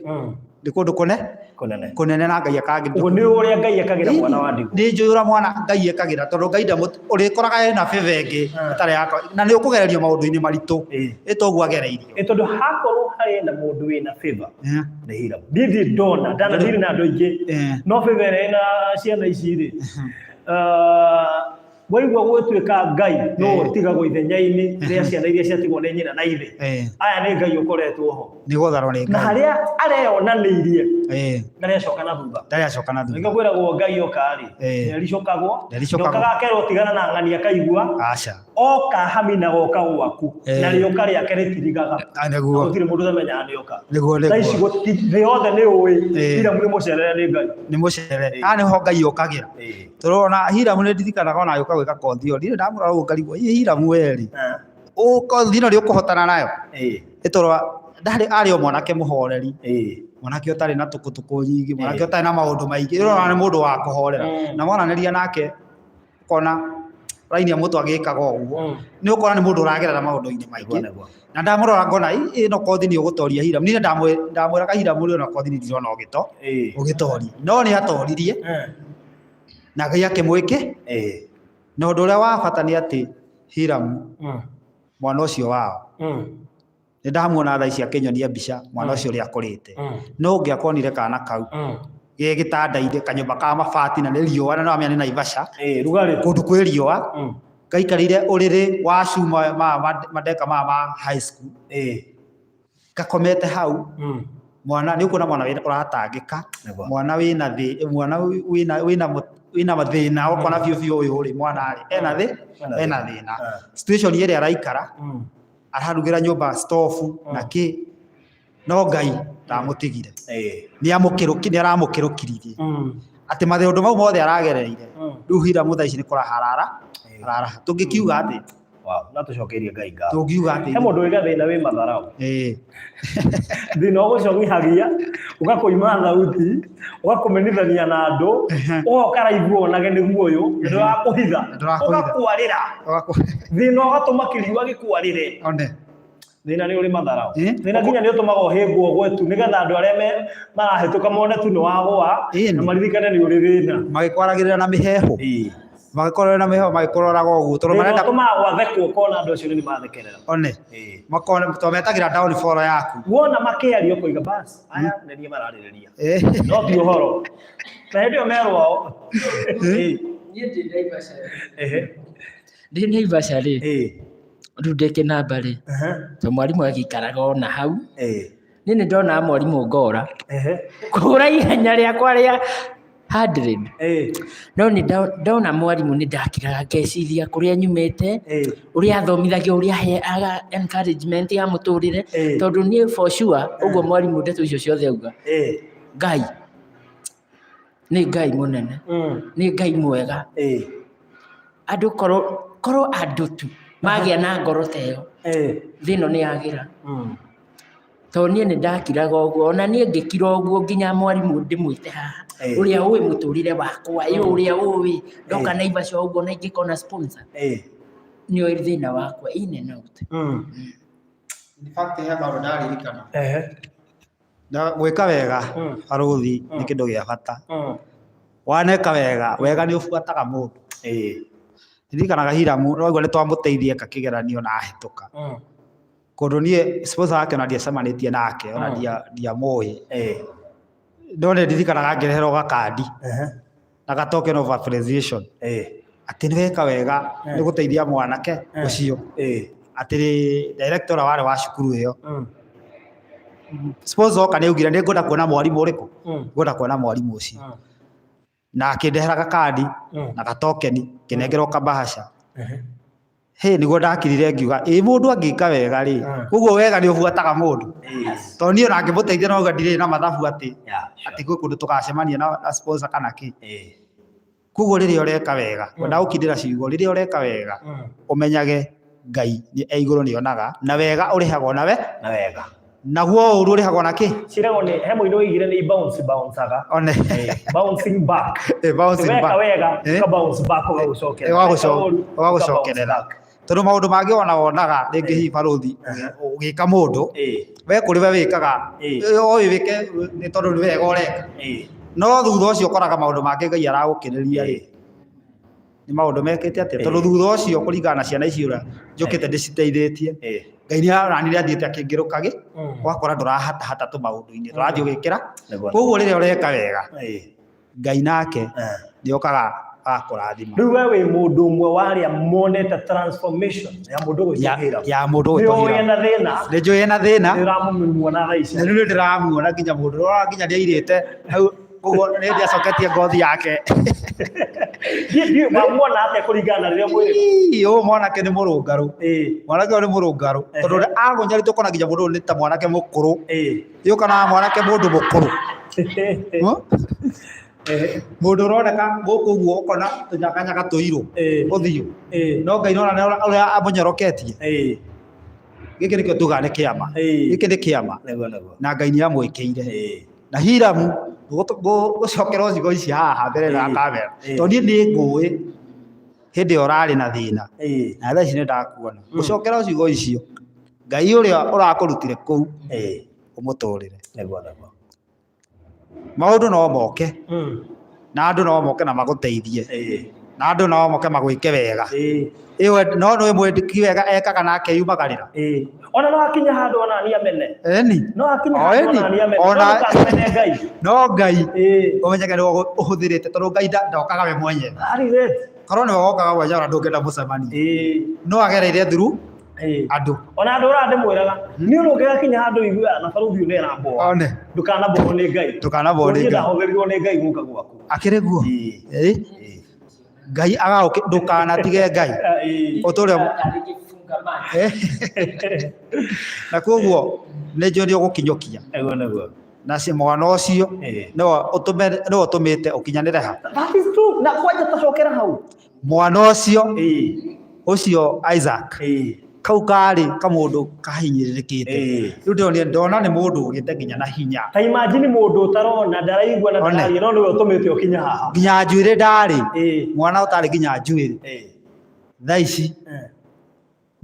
nĩ kũndũ kũne Kũnene. Kũnene na Ngai akangĩ. Ũguo nĩ ũrĩa Ngai ekagĩra mwana wa ndigwa. Nĩ njũĩ ũrĩa mwana Ngai ekagĩra tondũ Ngai ndamũ ũrĩkoraga ena favor ĩngĩ ĩtarĩ yakwa na nĩ ũkũgererio maũndũ-inĩ maritũ ĩ toguo agereirio. Ĩ tondũ hakorwo harĩ na mũndũ wĩna favor nĩ Hiram. Niĩ ndirĩ ndona, ndanathire na andũ aingĩ. No favor ĩrĩa ĩna ciana ici rĩ, waigua gũgĩtuĩka Ngai no ũtigagwo ithenya-inĩ rĩa ciana iria ciatigwo nĩ nyina na ithe. Aya nĩ Ngai ũkoretwo ho. Nĩ gũtharwo nĩ Na Ngai. harĩa areyonanĩirie ndarĩ acoka na thutha. Ndarĩ acoka na thutha. Nĩkĩo kwĩragwo Ngai oka rĩ, ndericũkagwo. Ndericũkagwo. Ndokaga akerwo tigana na ng'ani akaigua. Aca. Oka hamina goka gwaku na rĩũka rĩake rĩtirigaga. Ah, nĩguo. Gũtirĩ mũndũ ũtamenyaga nĩoka. Nĩguo, Thaa ici nĩguo. thĩ yothe nĩ ũĩ Hiramu nĩ mũcerere nĩ Ngai. Nĩ mũcerere. Haha nĩho Ngai okagĩra. Tondũ ona Hiramu nĩ ndirikanaga ona agĩũka gwĩka kothi ĩyo, ndirĩ ndamũrora ũguo ngarigwo, ĩ Hiramu we rĩ, kothi ĩno nĩ ũkũhotana nayo? Nĩ tondũ ndarĩ arĩ o mwanake mũhoreri, mwanake ũtarĩ na tũkũtũkũ nyingĩ, mwanake ũtarĩ na maũndũ maingĩ, ũrona nĩ mũndũ wa kũhorera. Na mwaranĩria nake ũkona raini ya mũndũ agĩkaga ũguo, nĩ ũkona nĩ mũndũ ũragerera maũndũ-inĩ maingĩ. Na ndamũrora ngona ĩno kothi nĩ ũgũtoria Hiramu. Niĩ ndamwĩraga Hiramu rĩ ona kothi nĩ ndirona ũgĩtoria. No nĩ atoririe na Ngai akĩmwĩke. Na ũndũ ũrĩa wa bata nĩ atĩ Hiramu mwana ũcio wao nĩ ndamuona thaa ici akĩnyonia mbica mwana ũcio ũrĩa akũrĩte. No ũngĩakonire kana kau ge gĩtanda-inĩ kanyũmba ka mabati na nĩ riũa na nĩwamenya nĩ Naivasha Rugarĩ. kũndũ kwĩ riũa gaikarĩire ũrĩrĩ wa cuma madeka maya ma high school gakomete hau mwana nĩ ũkuona mwana ũratangĩka mwana wĩna thĩ mwana wĩna wĩna wĩna mathĩna ũkona biũ biũ ũyũ rĩ mwana rĩ ena thĩ ena thĩna situation ĩrĩa araikara ararugĩra nyũmba stofu na kĩ no Ngai ndamũtigire nĩ aramũkĩrũkiririe atĩ maũndũ mau mothe aragereire rĩu Hiramu thaa ici nĩ kũraha araraha tũngĩkiuga atĩ Wow, no tũcokeirie Ngai ngatho. Tũngiuga atĩ He mũndũ wĩ gathĩna wĩ matharau. Thĩna ũgũcong'ihagia, ũgakũima thauti, ũgakũmenithania na andũ, ũgoka raivu wonage nĩguo ũyũ, ndũrakũhitha, ũgakwarĩra. Thĩna ũgatũma kĩriũa gĩkwarĩre. One. Thĩna nĩ ũrĩ matharau. Thĩna nginya nĩ ũtũmaga ũhĩngwo ũgwe tu nĩgetha andũ arĩa marahĩtũka mone tu nĩ wagũa na maririkane nĩ ũrĩ thĩna. Magĩkwaragĩrĩra na mĩheehũ. Magĩkorwo na mĩheehũ magĩkũroraga ũguo tondũ marenda. Thĩna ũtũmaga gwathekwo ũkona andũ acio nĩ mathekerera. One. Makona tondũ metagĩra downfall yaku. Wona makĩaria ũkoiga bas aya nĩ niĩ mararĩrĩria. No ti ũhoro. Na hĩndĩ ĩyo merwo. Niĩ ndĩ Naivasha. Ndĩ Naivasha rĩ. Rĩu ndĩ kĩnamba rĩ, to mwarimũ agĩikaraga o na hau, niĩ nĩ ndonaga mwarimũ ngora, kũhũra ihenya rĩakwa rĩa 100, no nĩ ndona mwarimũ nĩ ndakiraga ngeciria kũrĩa nyumĩte, ũrĩa athomithagia, ũrĩa aheaga encouragement ya mũtũrĩre, tondũ niĩ for sure ũguo mwarimũ ndeto icio ciothe auga, Ngai nĩ Ngai mũnene, nĩ Ngai mwega. Andũ korwo korwo andũ tu magĩa na ngoro ta ĩyo, thĩ ĩno nĩ yagĩra. Tondũ niĩ nĩ ndakiraga ũguo, ona niĩ ngĩkira ũguo nginya mwarimũ ndĩmwĩte haha, ũrĩa ũĩ mũtũrĩre wakwa, ũrĩa ũĩ ndoka Naivasha ũguo na ingĩkona sponsor, nĩ oĩ thĩna wakwa in and out. In fact he kaũndũ ndaririkana. Na gwĩka wega barũthi nĩ kĩndũ gĩa bata. Waneka wega, wega nĩ ũbuataga mũndũ. Ndirikanaga Hiramu, nĩwaigua nĩ twamũteithia eka kĩgeranio na ahĩtũka. Kũndũ niĩ sponsor wake ona ndiacemanĩtie nake, ona ndiamũĩ. No nĩ ndirikanaga ngĩreherwo gakandi na ga token of appreciation. Atĩ nĩ weka wega nĩ gũteithia mwanake ũcio. Atĩ director ũrĩa warĩ wa cukuru ĩyo. Sponsor oka nĩ augire nĩ ngwenda kuona mwarimũ ũrĩkũ? Ngwenda kuona mwarimũ ũcio. Na akĩndehera gakandi na gatokeni ngĩnengerwo kabahasha. Hĩ nĩguo ndakirire ngiuga ĩ mũndũ angĩka wega rĩ, ũguo wega nĩ ũbuataga mũndũ. Tondũ niĩ ona ngĩmũteithia no auga ndirĩ na mathabu atĩ atĩ gwĩ kũndũ tũgacemania na sponsor kana kĩ. Koguo rĩrĩa ũreka wega, ngwendaga gũkindĩra ciugo, rĩrĩa ũreka wega ũmenyage Ngai e igũrũ nĩ onaga, na wega ũrĩhagwo na we, Na wega. Naguo ũru ũrĩhagwo na kĩ? Ciĩragwo nĩ he mũini woigire nĩ bounce bounceaga. One. Bouncing back. Bouncing Weka back. wega, ũka bounce back ũgagũcokerera. Weka ũru, ũka bounce Ũgagũcokerera. back. Tondũ maũndũ mangĩ ona wonaga rĩngĩ hihi barũthi ũgĩka mũndũ, we kũrĩ we wĩkaga, ũyũ wĩke nĩ tondũ nĩ wega ũreka. No thutha ũcio ũkoraga maũndũ mangĩ Ngai aragũkĩrĩria rĩ, nĩ maũndũ mekĩte atĩa? Tondũ thutha ũcio kũringana na ciana ici ũrĩa njũkĩte ndĩciteithĩtie, Ngai nĩ onani nĩ athiĩte akĩngĩrũkagĩ, ũgakora ndũrahatahata tũmaũndũ-inĩ, ndũrathiĩ ũgĩkĩra. Koguo rĩrĩa ũreka wega, Ngai nake nĩ okaga agakũrathima. Rĩu we wĩ mũndũ ũmwe wa arĩa monete transformation ya mũndũ ũgwĩtwo Hiram. Ya mũndũ ũgwĩtwo Nĩ ũĩ Hiram. ena thĩna. Nĩ njũĩ ena thĩna. Nĩ ũramũmuona thaa ici. Na rĩu nĩ ndĩramuona nginya mũndũ, ũrona nginya nĩ airĩte hau. Koguo nĩ hĩndĩ acoketie ngothi yake. Wamuona atĩa kũringana na rĩrĩa mwĩrĩ? Ii, ũyũ mwanake nĩ mũrũngarũ. Mwanake ũyũ nĩ mũrũngarũ. Tondũ ũrĩa agũnyarĩtwo kona nginya mũndũ ũyũ nĩ ta mwanake mũkũrũ. Yũka na mwanake mũndũ mũkũrũ. Huh? Mũndũ ũroneka gũkũ ũguo ũkona tũnyakanyaga tũirũ ũthiũ. No Ngai nĩona nĩ ũrĩa amũnyoroketie. Gĩkĩ nĩkĩo tugaga nĩ kĩama. Gĩkĩ nĩ kĩama. Na Ngai nĩ amwĩkĩire. Na Hiramu ngũcokera ciugo ici haha mbere ya kamera. Tondũ niĩ nĩ ngũĩ hĩndĩ ĩyo ũrarĩ na thĩna. Na thaa ici nĩ ndakuona. Ngũcokera ciugo icio. Ngai ũrĩa ũrakũrutire kũu ũmũtũrĩre. Maũndũ no moke na andũ no moke na magũteithie na andũ no moke magwĩke wega. Ĩwe no nĩ mwĩki wega ekaga na akeyumagarĩra. Ona no akinye handũ ona niĩ amene. Eni. No akinye O handũ eni. ona niĩ amene. Ona No ndũkanamene Ngai. no Ngai ũmenyeke nĩwe ũhũthĩrĩte tondũ Ngai ndokaga we mwenyewe. That is it. Korwo nĩwe wokaga mwenyewe ona ndũngĩenda mũcemanie. No agereire through andũ. Ona andũ ũrĩa ndĩmwĩraga nĩ ũndũ ũngĩgakinya handũ ũigue na barũthi ũyũ nĩaramboa. One. Ndũkanabowo nĩ Ngai. Ndũkanabowo nĩ Niĩ Ngai. ndahũthĩrirwo nĩ Ngai gũka gwaku. Akĩrĩ guo. Ngai agagũkĩ ndũkanatige Ngai. Ũtũre na koguo nĩ njũĩ nĩ ũgũkinyũkia. Nĩguo nĩguo. Na mwana ũcio nĩwe nĩwe ũtũmĩte ũkinyanĩre ha. That is true. Na kwanja tacokera hau. Mwana ũcio ũcio Isaac kau karĩ kamũndũ kahinyĩrĩrĩkĩte. Rĩu ndĩronire ndona nĩ mũndũ ũgĩte nginya na hinya. Ta imagine mũndũ ũtarona ndaraigua na ndararia no nĩwe ũtũmĩte ũkinye haha. Nginya njuĩrĩ ndarĩ. Mwana ũtarĩ nginya njuĩrĩ. Thaa ici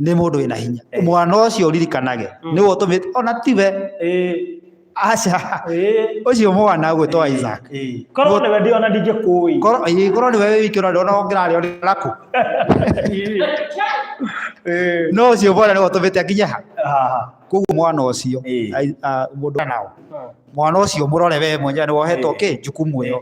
nĩ mũndũ wĩna hinya. Mwana ũcio ũririkanage nĩwe ũtũmĩte ona tiwe. Aca. Ũcio mwana ũgwĩtwo Isaac. Korwo nĩwe ndi ona ndingĩkũĩ. Korwo korwo nĩwe wĩ wiki ona ndona ũngĩrarĩ ona kũ. No ũcio mwana nĩwe ũtũmĩte akinye ha. Koguo mwana ũcio mũndũ nao. Mwana ũcio mũrore we mwenyewe nĩwe ũhetwo kĩ jukumu ĩyo.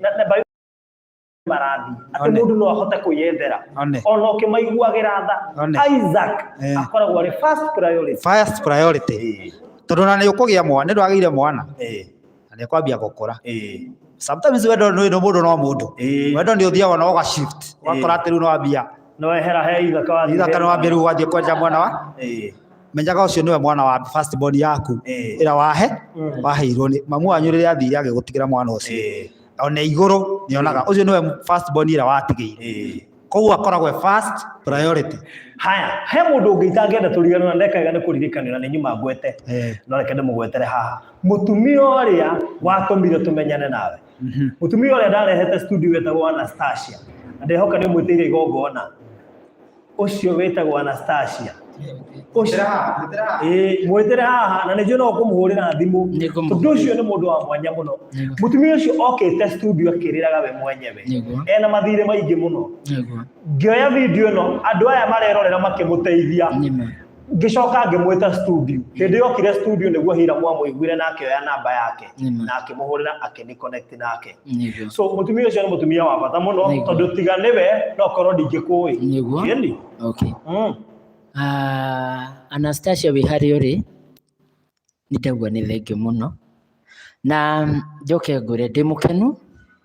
Marathiĩ atĩ mũndũ no ahote kwĩyethera ona ũkĩmaiguagĩra tha. Isaac akoragwo arĩ first priority. First priority. Tondũ ona nĩ ũkũgĩa mwana, nĩ ndwagĩire mwana. Na nĩ ũkwambia gũkũra. Sometimes wendo nĩ mũndũ no mũndũ. Wendo nĩ ũthiaga na ũga shift. Ũgakora atĩ rĩu nĩ wambia. No ehera he ithaka wathiĩ. Ithaka nĩ wambia rĩu ũgathiĩ kwenja mwana wa. Menyaga ũcio nĩwe mwana wa first born yaku. Ĩrĩa wahe waheirwo nĩ mamu wanyu rĩrĩa athire agĩgũtigĩra mwana ũcio. Ona igũrũ nĩonaga ũcio nĩwe first born ĩrĩa watigĩire. Koguo akoragwo first priority. Haya, he mũndũ ũngĩ itangĩenda tũriganĩrwo na ndekaiga nĩ kũririkanĩra nĩ nyuma ngwete. No reke ndĩmũgwetere haha. Mũtumia ũrĩa watũmire tũmenyane nawe. Mũtumia ũrĩa ndarehete studio wetagwo Anastasia. Na ndĩhoka nĩ ũmwĩtĩire igongona. Ũcio wĩtagwo Anastasia. Mwĩtĩre haha na nĩ njũĩ no ũkũmũhũrĩra thimũ. Tondũ ũcio nĩ mũndũ wa mwanya mũno. Mũtumia ũcio okĩte studio akĩrĩraga we mwenyewe. Ena mathirĩ maingĩ mũno. Ngĩoya video ĩno andũ aya marerorera makĩmũteithia. Ngĩcoka ngĩmwĩta studio. Hĩndĩ yokire studio nĩguo Hiram amũiguire na akĩoya namba yake na akĩmũhũrĩra akĩni connect nake. So mũtumia ũcio nĩ mũtumia wa bata mũno tondũ tiga nĩwe no korwo ndingĩkũĩ. Nĩguo. Okay. Anastasia wĩ harĩa ũrĩ, nĩ ndaigua nĩ thengiũ mũno. Na njoke ngwĩre ndĩ mũkenu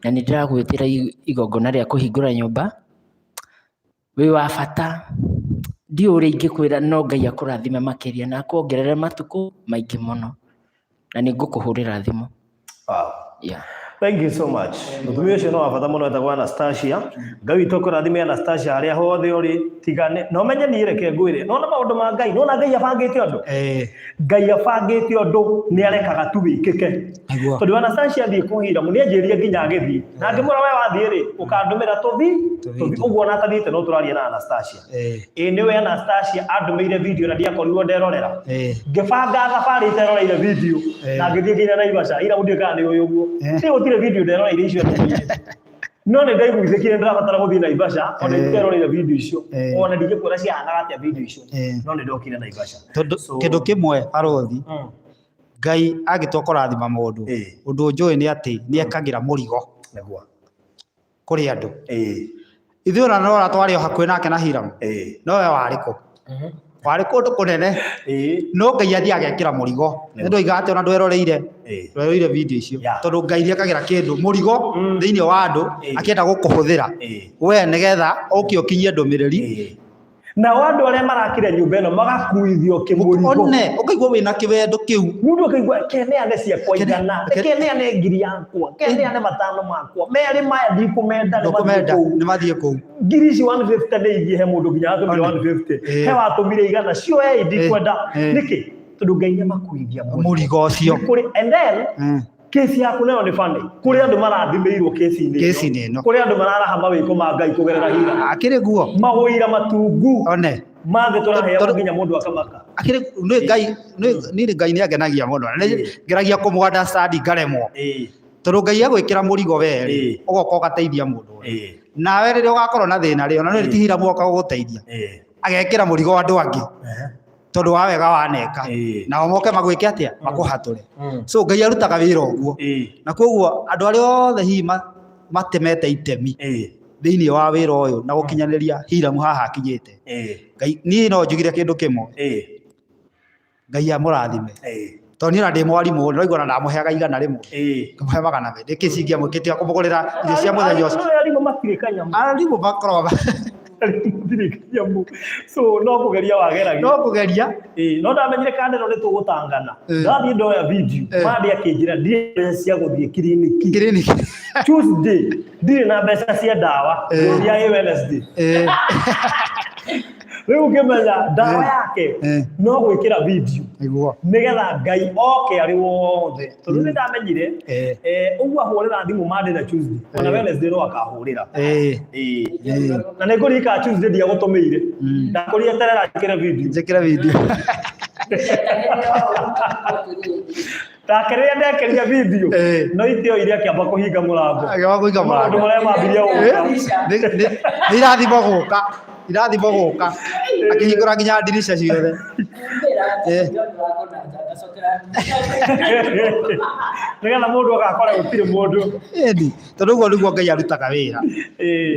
na nĩ ndĩragwĩtĩra igongona rĩa kũhingũra nyũmba. Wĩ wa bata, ndiũĩ ũrĩa ingĩkwĩra no Ngai akũrathime makĩria na akuongerere matukũ maingĩ mũno. Na nĩ ngũkũhũrĩra thimũ. Wow. Yeah. Thank you so much. Mũtumia ũcio nĩ wa bata mũno etagwo Anastasia. Ngai witũ akũrathime Anastasia harĩa hothe ũrĩ tigane. Na ũmenye niĩ reke ngwĩre. Nona maũndũ ma Ngai, nona Ngai abangĩte ũndũ. Ngai abangĩte ũndũ nĩ arekaga tu wĩkĩke. Tondũ Anastasia athiĩ kũhira nĩ anjĩrire nginya agĩthiĩ. Na ngĩmwĩra we wathiĩ rĩ, ũkandũmĩra tũthi, tũthi ũguo ona atathiĩte no tũraria na Anastasia. Ĩ nĩwe Anastasia andũmĩire video na ndiakorirwo nderorera. Ngĩbanga thabarĩ iteroreire video na ngĩthiĩ nginya Naivasha. Ira mũndũ kana nĩ ũyũ ũguo. Niĩ gũtirĩ video nderoreire icio andũmĩire. No nĩ ndaiguithĩkire ndĩrabatara gũthiĩ Naivasha ona iteroreire video icio. Ona ndingĩkwĩra ciahanaga atĩa video icio. No nĩ ndokire Naivasha. Tondũ kĩndũ kĩmwe barũthi, Ngai angĩtua kũrathima mũndũ, ũndũ njũĩ nĩ atĩ nĩ ekagĩra mũrigo kũrĩ andũ. Ithuĩ ona no twarĩ o hakuhĩ nake na Hiram, no we warĩ kũ? Kwarĩ kũndũ kũnene. No Ngai athiaga agekĩra mũrigo. Nĩ ndoiga atĩ ona ndweroreire. Ndweroreire video icio. Tondũ Ngai nĩekagĩra kĩndũ mũrigo thĩinĩ wa andũ akĩenda gũkũhũthĩra we nĩgetha ũke ũkinyie ndũmĩrĩri. Nao andũ arĩa marakire nyũmba ĩno magakuithio kĩmũrigo. One, ũkaigua wĩna kĩwendo kĩu. Mũndũ akaigua keneane ciakwa igana, keneane ngiri yakwa, keneane matano makwa, merĩ maya ndikũmenda nĩ mathiĩ kũu. Nĩ mathiĩ kũu. Ngiri ici 150 nĩ ithiĩ he mũndũ nginya watũmire 150. He watũmire igana, cioei ndikwenda. Nĩkĩ? Tondũ Ngai nĩ amakuithia mũrigo ũcio. And then, kesi yaku nayo nĩ funny. Kũrĩ andũ marathimĩirwo kesi-inĩ ĩno. Kesi-inĩ ĩno. Kũrĩ andũ mararaha mawĩko ma Ngai kũgerera hira. Akĩrĩ guo. Mawĩira matungu. One. Mangĩ tũraheagwo nginya mũndũ akamaka. Akĩrĩ nĩ Ngai nĩ Ngai nĩ angenagia mũno. Ngeragia kũmũ understand ngaremwo. Tondũ Ngai agwĩkĩra mũrigo we rĩ, ũgoka ũgateithia mũndũ ũrĩa. Nawe rĩrĩa ũgakorwo na thĩna rĩ, ona nĩ ti Hiramu oka gũgũteithia. Agekĩra mũrigo andũ angĩ. Tondũ wa wega waneka. Nao moke magwĩke atĩa? Makũhatũre. So Ngai arutaga wĩra ũguo. Na koguo andũ arĩa othe hihi matemete itemi thĩinĩ wa wĩra ũyũ na gũkinyanĩria Hiramu haha akinyĩte. Ngai niĩ no njugire kĩndũ kĩmwe. Ngai amũrathime. Tondũ niĩ ona ndĩ mwarimũ nĩraigua ona ndamũheaga 100. Ngamũhe 200. Nĩkĩ cingĩamũkĩtie kũmũgũrĩra irio cia mũthenya ũcio. Arimũ matirĩ kanyamũ. Arimũ makoragwo Arimũ matirĩ kanyamũ. So no kũgeria wageragia. No kũgeria. No ndamenyire kana ĩno nĩ tũgũtangana. Ndathiĩ ndoya video. Mandi akĩnjĩra ndirĩ mbeca cia gũthiĩ kiriniki. Kiriniki. Tuesday ndirĩ na mbeca cia ndawa. Ngĩũria ĩ Wednesday. Rĩu ngĩmenya ndawa yake no gwĩkĩra video. Nĩguo. Nĩgetha Ngai oke arĩ wothe. Tondũ nĩ ndamenyire, ũguo ahũrĩra thimũ Monday na Tuesday. Ona Wednesday no akahũrĩra. Na nĩ ngũririkana Tuesday ndiagũtũmĩire. Ndakũrire terera njĩkĩre video. Njĩkĩre video. Take rĩrĩa ndekĩrire video, no itĩo iria akĩamba kũhinga mũrango. Akĩamba kũhinga mũrango. Maũndũ marĩa mambirie gũka. Nĩ irathimo gũka. Irathimo gũka. Akĩhingũra nginya ndirica ciothe. Nĩgetha mũndũ agakora gũtirĩ mũndũ. Ĩni, tondũ ũguo nĩguo Ngai arutaga wĩra.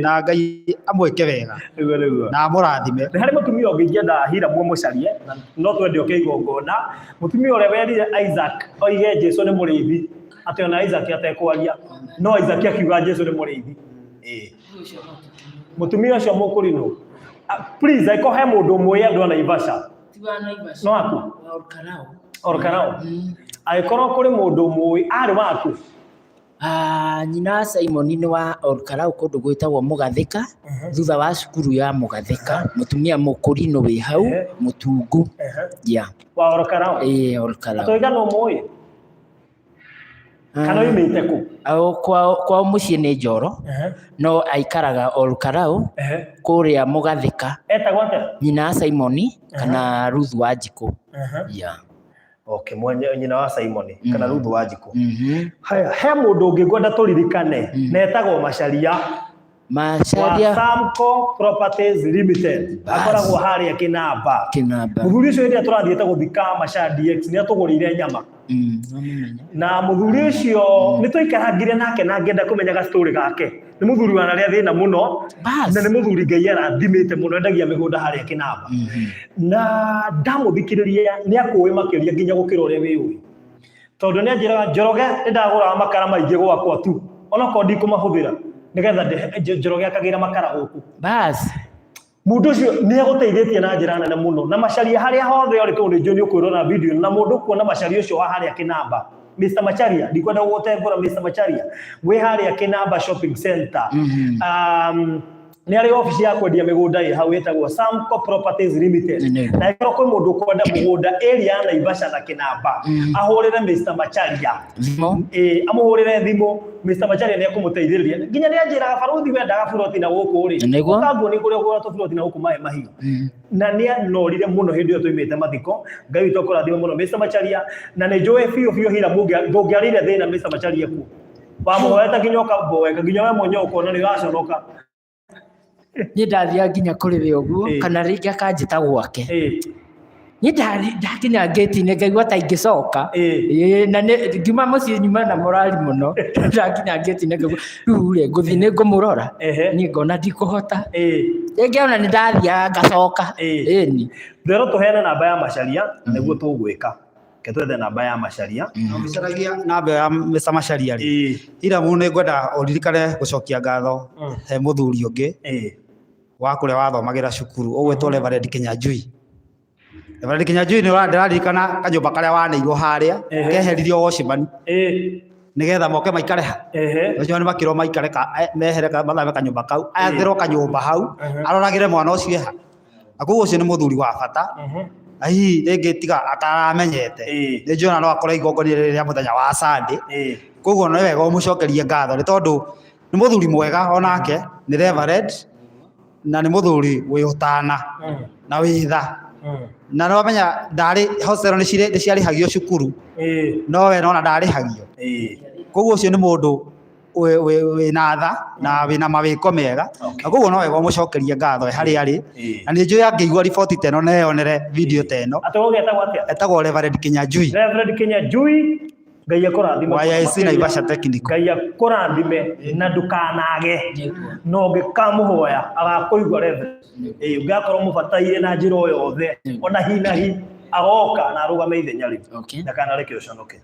Na Ngai amwĩke wega. Nĩguo nĩguo. Na amũrathime. Nĩ harĩ mũtumia ũngĩ ingĩenda Hiramu amũcarie, na no twende oke igongona. Mũtumia ũrĩa werire Isaac oige Jesu nĩ mũrĩithi, atĩ ona Isaac atekwaria, no Isaac akiuga Jesu nĩ mũrĩithi. Mũtumia ũcio mũkũrinũ. Please, angĩkorwo he mũndũ ũmũĩ andũ a Naivasha. No aku? Olkarau. Angĩkorwo kũrĩ mũndũ ũmũĩ, arĩ waku? Nyina Simon nĩ wa Olkarau kũndũ gwĩtagwo Mũgathĩka, thutha wa cukuru ya Mũgathĩka, mũtumia mũkũrinũ wĩ hau, mũtungu. Yeah. Wa Olkarau? Ĩĩ, Olkarau. Atoiga no mũĩ? Kana oimĩte kũ? Kwao mũciĩ nĩ Njoro, no aikaraga Olkarau, kũrĩa Mũgathĩka. Etagwo atĩa? Nyina Simon kana Ruth Wanjikũ. Yeah. Okay, mwenye nyina wa Simon kana Ruth Wanjikũ. Haya, he mũndũ ũngĩ ngwenda tũririkane na etagwo Macharia. Macharia. Wa Samco Properties Limited. Akoragwo harĩa Kĩnamba. Kĩnamba. Mũthuri ũcio hĩndĩ ĩrĩa tũrathiĩte gũthika Macharia DX nĩ atũgũrĩire nyama. Na mũthuri ũcio nĩ twaikarangire nake na ngĩenda kũmenya ga story gake. Nĩ mũthuri wanarĩa thĩna mũno. Na nĩ mũthuri Ngai arathimĩte mũno, endagia mĩgũnda harĩa Kĩnamba. Na ndamũthikĩrĩria nĩ akũĩ makĩria nginya gũkĩra ũrĩa wĩũĩ. Tondũ nĩ anjĩraga Njoroge nĩ ndagũraga makara maingĩ gwakwa tu. Onokorwo ndikũmahũthĩra nĩgetha Njoroge akagĩra makara gũkũ. Bas. Mũndũ ũcio nĩ agũteithĩtie na njĩra nene mũno. Na Macharia harĩa hothe ũrĩ tondũ nĩ njũĩ nĩ ũkwĩrora video ĩno, na mũndũ ũkuona Macharia ũcio wa harĩa Kĩnamba. Mr. Macharia, ndikwenda gũgũtengũra Mr. Macharia. Wĩ harĩa Kĩnamba Shopping Center. Nĩ arĩ obici ya kwendia mĩgũnda ĩ hau ĩtagwo Samco Properties Limited. Na ĩkorwo kwĩ mũndũ ũkwenda mũgũnda area ya Naivasha na Kĩnamba, ahũrĩre Mr. Macharia. Thimũ? Ĩĩ, amũhũrĩre thimũ. Mr. Macharia nĩ ekũmũteithĩrĩria. Nginya nĩ anjĩraga barũthi wendaga buroti na gũkũ rĩ. Nĩguo. Ũkanguo nĩ kũrĩa ũgũra tũburoti na gũkũ maĩ mahiũ. Na nĩ anorire mũno hĩndĩ ĩyo twaimĩte mathiko. Ngai witũ akũrathime mũno Mr. Macharia. Na nĩ njũĩ biũ biũ Hira ndũngĩarĩire thĩna Mr. Macharia kuo. Wamũhoete nginya ũkamboeka, nginya we mwenyewe ũkona nĩ ũraconoka. Niĩ ndathiaga nginya kũrĩ we ũguo, kana rĩngĩ akanjĩta gwake. Niĩ ndakinya ngĩti-inĩ ngaigua ta ingĩcoka. Ĩĩ, na ngiuma mũciĩ nyuma na morali mũno. Ndakinya ngĩti-inĩ ngaigua rĩu rĩ ngũthiĩ nĩ ngũmũrora. Niĩ ngona ndikũhota. Rĩngĩ ona nĩ ndathiaga ngacoka. Ĩni. Twerwo tũheane namba ya Macharia na nĩguo tũgwĩka. Reke twethe namba ya Macharia. Ũgĩcaragia namba ya Mr. Macharia rĩ, Iramu nĩ ngwenda ũririkane gũcokia ngatho he mũthuri ũngĩ wa kũrĩa wathomagĩra cukuru ũgwĩtwo Reverend Kinyanjui. Reverend Kinyanjui nĩ ndĩraririkana kanyũmba karĩa waneirwo harĩa keheririo watchman nĩgetha moke maikare ha. Acio nĩ makĩrwo maikare mehere mathame kanyũmba kau, ethĩrwo kanyũmba hau aroragĩre mwana ũcio ha. Na koguo ũcio nĩ mũthuri wa bata na hihi rĩngĩ tiga ataramenyete nĩ njũĩ ona no akorwo igongona rĩrĩ rĩa mũthenya wa Sunday. Koguo nĩ wega ũmũcokerie ngatho nĩ tondũ nĩ mũthuri mwega onake nĩ reverend na nĩ mũthuri wĩ ũtana na wĩ tha. Na nĩ wamenya ndarĩ hostel nĩ ciarĩhagio cukuru no we nona ndarĩhagio. Koguo ũcio nĩ mũndũ wĩna tha na wĩna mawĩko mega na koguo no wega ũmũcokerie ngatho e harĩa arĩ na nĩ njũĩ angĩigua riboti ta ĩno na eyonere video ta ĩno. Atĩ ũgetagwo atĩa? Etagwo Reverend Kinyanjui. Reverend Kinyanjui, Ngai akũrathime. Wa AIC Naivasha Technical. Ngai akũrathime na ndũkanage na ũngĩkamũhoya agakũigua Reverend. Ũngĩgakorwo mũbataire na njĩra o yothe ona hi na hi agoka na arũgame ithenya rĩu. Ndakanareke ũconoke.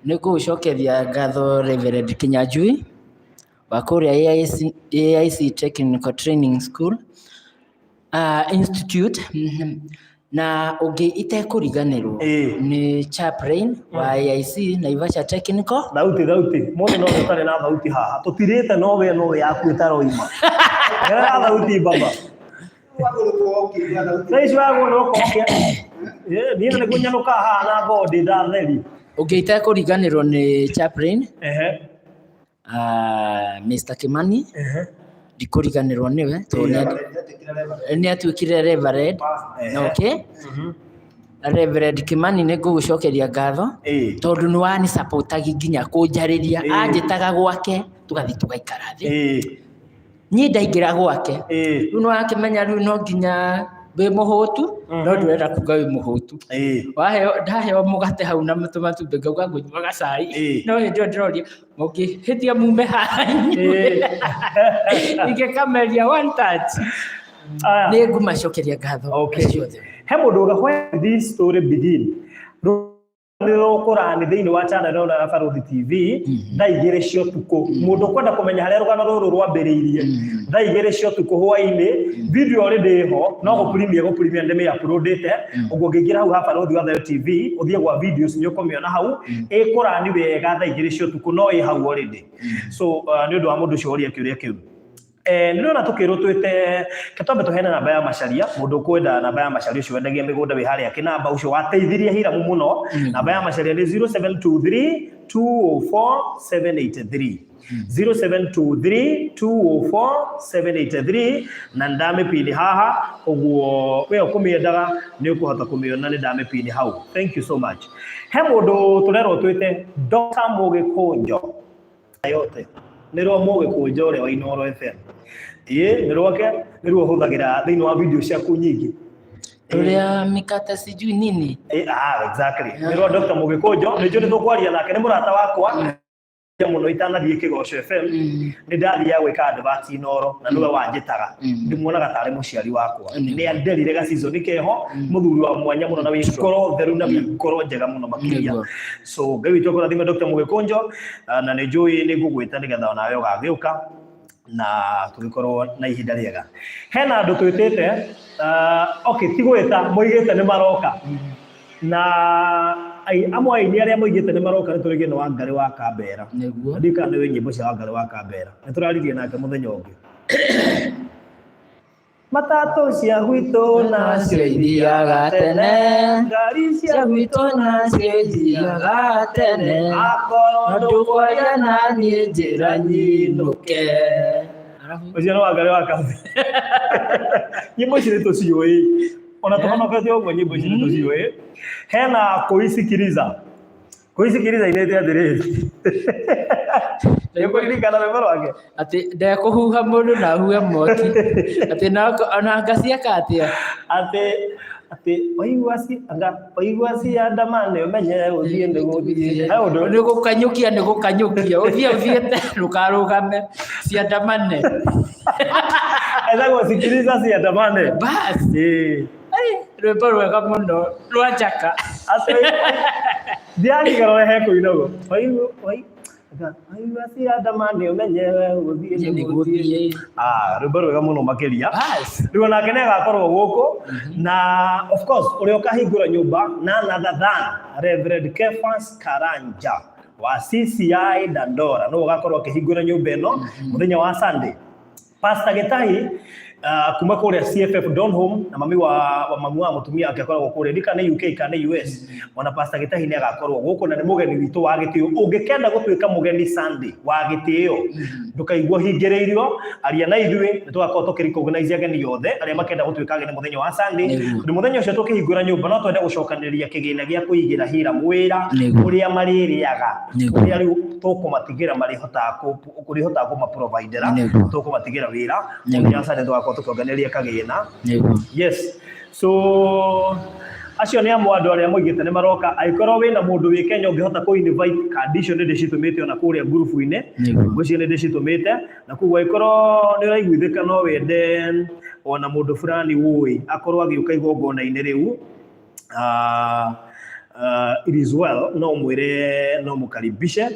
Nĩ ngũgũcokeria ngatho Reverend Kinyanjui wa kũrĩa AIC, AIC Technical Training School Institute na ũngĩ itekũriganĩrwo nĩ chaplain wa AIC Naivasha Technical. Thauti thauti mũndũ no ũtarĩ na thauti haha tũtirĩte no we no yaku ĩtaroima. Gerera thauti baba. Thaa ici wagwo no koke. Niĩ na nĩguo nyanũkaga haha na ngorwo ndĩ ndatheri. Ũngĩ itekũriganĩrwo nĩ chaplain Mr. Kimani. Ndikũriganĩrwo nĩwe tondũ nĩ atuĩkire reverend. Okay. Reverend Kimani nĩ ngũgũcokeria ngatho tondũ nĩ wani supportagi nginya kũnjarĩria, anjĩtaga gwake tũgathiĩ tũgaikara thĩ. Niĩ ndaingĩra gwake rĩu nĩ wakĩmenya rĩu no nginya wĩ mũhũtu, no ndũrenda kuga wĩ mũhũtu. Waheo ndaheo mũgate hau na tũmatumbĩ ngauga ngũnyua gacai, no hĩndĩ ĩyo ndĩroria mũngĩhĩtia mume haha inyuĩ ingĩkameria one touch. Nĩ ngũmacokeria ngatho ciothe. He mũndũ uga where this story begin nĩ rũkũrani thĩinĩ wa channel ĩno ya Barũthi TV thaa 2 cia ũtukũ. Mũndũ ũkwenda kũmenya harĩa rũgano rũrũ rwambĩrĩirie thaa 2 cia ũtukũ hwainĩ, video already ĩho no gũ-premiere gũ-premiere ndĩmĩ uploadĩte. Ũguo ũngĩingĩra hau ha Barũthi wa Thayo TV ũthiĩ gwa videos nĩ ũkũmĩona hau ĩkũrani wega thaa 2 cia ũtukũ no ĩ hau already. So nĩ ũndũ wa mũndũ ũcio woria kĩũria kĩu. Nĩ ndĩrona tũkĩrwo twĩte ke twambe tũheane namba ya Macharia, mũndũ ũkwenda namba ya Macharia ũcio wendagia mĩgũnda wĩ harĩa Kĩnamba, ũcio wateithirie Hiramu mũno. Namba ya Macharia nĩ 0723 204 783. 0723 204 783 na ndamĩpini haha ũguo we ũkũmĩendaga nĩ ũkũhota kũmĩona nĩ ndamĩpini hau. Thank you so much. He mũndũ tũrerwo twĩte Dr. Mũgĩkũnjo yote nĩ rwa Mũgĩkũnjo ũrĩa wa Inooro FM. Ĩĩ nĩ rwake nĩ ruo hũthagĩra thĩinĩ wa video ciaku nyingĩ. Rũrĩa mikate sijui nini. Exactly. Nĩ rwa Dr. Mũgĩkũnjo nĩ njũĩ nĩ tũkwaria nake nĩ mũrata wakwa mũno itanathiĩ Kĩgoco FM nĩ ndathiaga gwĩka advert Inooro na nĩwe wanjĩtaga ndĩmuonaga tarĩ mũciari wakwa nĩ anderire ga season keho mũthuri wa mwanya mũno na wĩ ngoro theru na wĩ ngoro njega mũno makĩria. So Ngai witũ akũrathime Dr. Mũgĩkũnjo na nĩ njũĩ nĩ ngũgwĩta nĩgetha onawe ũgagĩũka na tũgĩkorwo na ihinda rĩega. Hena andũ twĩtĩte, okay, ti gwĩta, moigĩte nĩ maroka. Na amwe a aini arĩa moigĩte nĩ maroka nĩ tũrĩ nĩ Wangarĩ wa Kambera. Nĩguo. Ndiũĩ kana nĩ ũĩ nyĩmbo cia Wangarĩ wa Kambera. Nĩ tũraririe nake mũthenya ũngĩ. Matatũ cia gwitũ nacio ithiaga tene, ngari cia gwitũ nacio ithiaga tene, akorwo ndũkwaria na niĩ njĩra nyinũke. Ũcio nĩ Wangarĩ wa Kambera. Nyĩmbo ici nĩ tũciũĩ. Ona tũhonokete ũguo nyĩmbo ici nĩ tũciũĩ. Hena kũisikiriza. Kũisikiriza inĩte atĩrĩrĩ. Nĩũkũririkana rwĩmbo rwake? Atĩ ndekũhuha mũndũ na ahuhe mwaki. Atĩ ona anga cieka atĩa? Atĩ atĩ waigua ci anga waigua ciandamane ũmenye gũthiĩ nĩ gũthiĩ. He ũndũ Nĩ gũkanyũkia nĩ gũkanyũkia. Ũthiĩ ũthiĩte ndũkarũgame ciandamane. Etagwo sikiliza ciandamane. Bas. Ĩĩ. Ai, rwĩmbo rwega mũno rwa Njaka. Atĩ ndiarigarore he kũinagwo. Waigua waigua ciandamane ũmenye gũthiĩ nĩ gũthiĩ. Ah, rwĩmbo rwega mũno makĩria. Bas. Rĩu onake nĩ agakorwo gũkũ na of course ũrĩa ũkahingũra nyũmba none other than Reverend Kefas Karanja wa CCI Dandora nĩwe ũgakorwo akĩhingũra nyũmba ĩno mũthenya wa Sunday. Pastor Gĩtahi kuma kũrĩa CFF Donholm na mami wa mami wa mũtumia wake akoragwo kũrĩa ndika nĩ UK kana nĩ US ona Pastor Gĩtahi nĩ agakorwo gũkũ na nĩ mũgeni witũ wa gĩtĩo. Ũngĩkenda gũtuĩka mũgeni Sunday wa gĩtĩo ndũkaigua ũhingĩrĩirio, aria na ithuĩ nĩ tũgakorwo tũkĩ recognize ageni othe arĩa makenda gũtuĩka ageni mũthenya wa Sunday. Tondũ mũthenya ũcio tũkĩhingũra nyũmba no twende gũcokanĩrĩria kĩgĩna gĩa kũigĩra Hiram wĩra ũrĩa marĩrĩaga ũrĩa rĩu tũkũmatigĩra marĩhotaga kũrĩhotaga kũmaprovidera tũkũmatigĩra wĩra mũthenya wa Sunday tũgakorwo tũkĩonganĩrĩria kagĩna. Yes, so acio nĩ amwe andũ arĩa moigĩte nĩ maroka. Angĩkorwo wĩna mũndũ wĩ Kenya ũngĩhota kũ invite, kandi icio nĩ ndĩcitũmĩte ona kũrĩa ngurubu-inĩ, ngwĩciria nĩ ndĩcitũmĩte, na koguo angĩkorwo nĩ ũraiguithĩka no wende ona mũndũ fulani ũĩ akorwo agĩũka igongona-inĩ rĩu, it is well, no mwĩre no mũkaribishe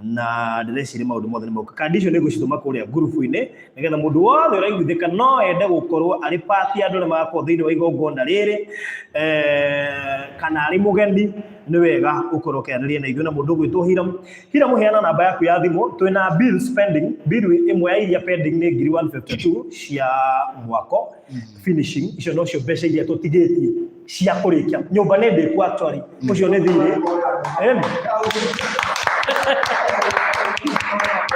na ndĩreciria maũndũ mothe nĩ moka. Kandi icio nĩ ngũcitũma kũrĩa ngurubu-inĩ nĩgetha mũndũ wothe ũraiguithĩka no ende gũkorwo arĩ part ya andũ arĩa magakorwo thĩinĩ wa igongona rĩrĩ, kana arĩ mũgeni, nĩ wega ũkorwo ũkĩaranĩria na ithuĩ na mũndũ ũgwĩtwo Hiram. Hiram, heana namba yaku ya thimũ. Twĩna bills pending, bill ĩmwe ya iria pending nĩ ngiri 152 cia mwako finishing, icio nocio mbeca iria tũtigĩtie cia kũrĩkia nyũmba nĩ ndĩku actually, ũcio nĩ thirĩ. Ĩni.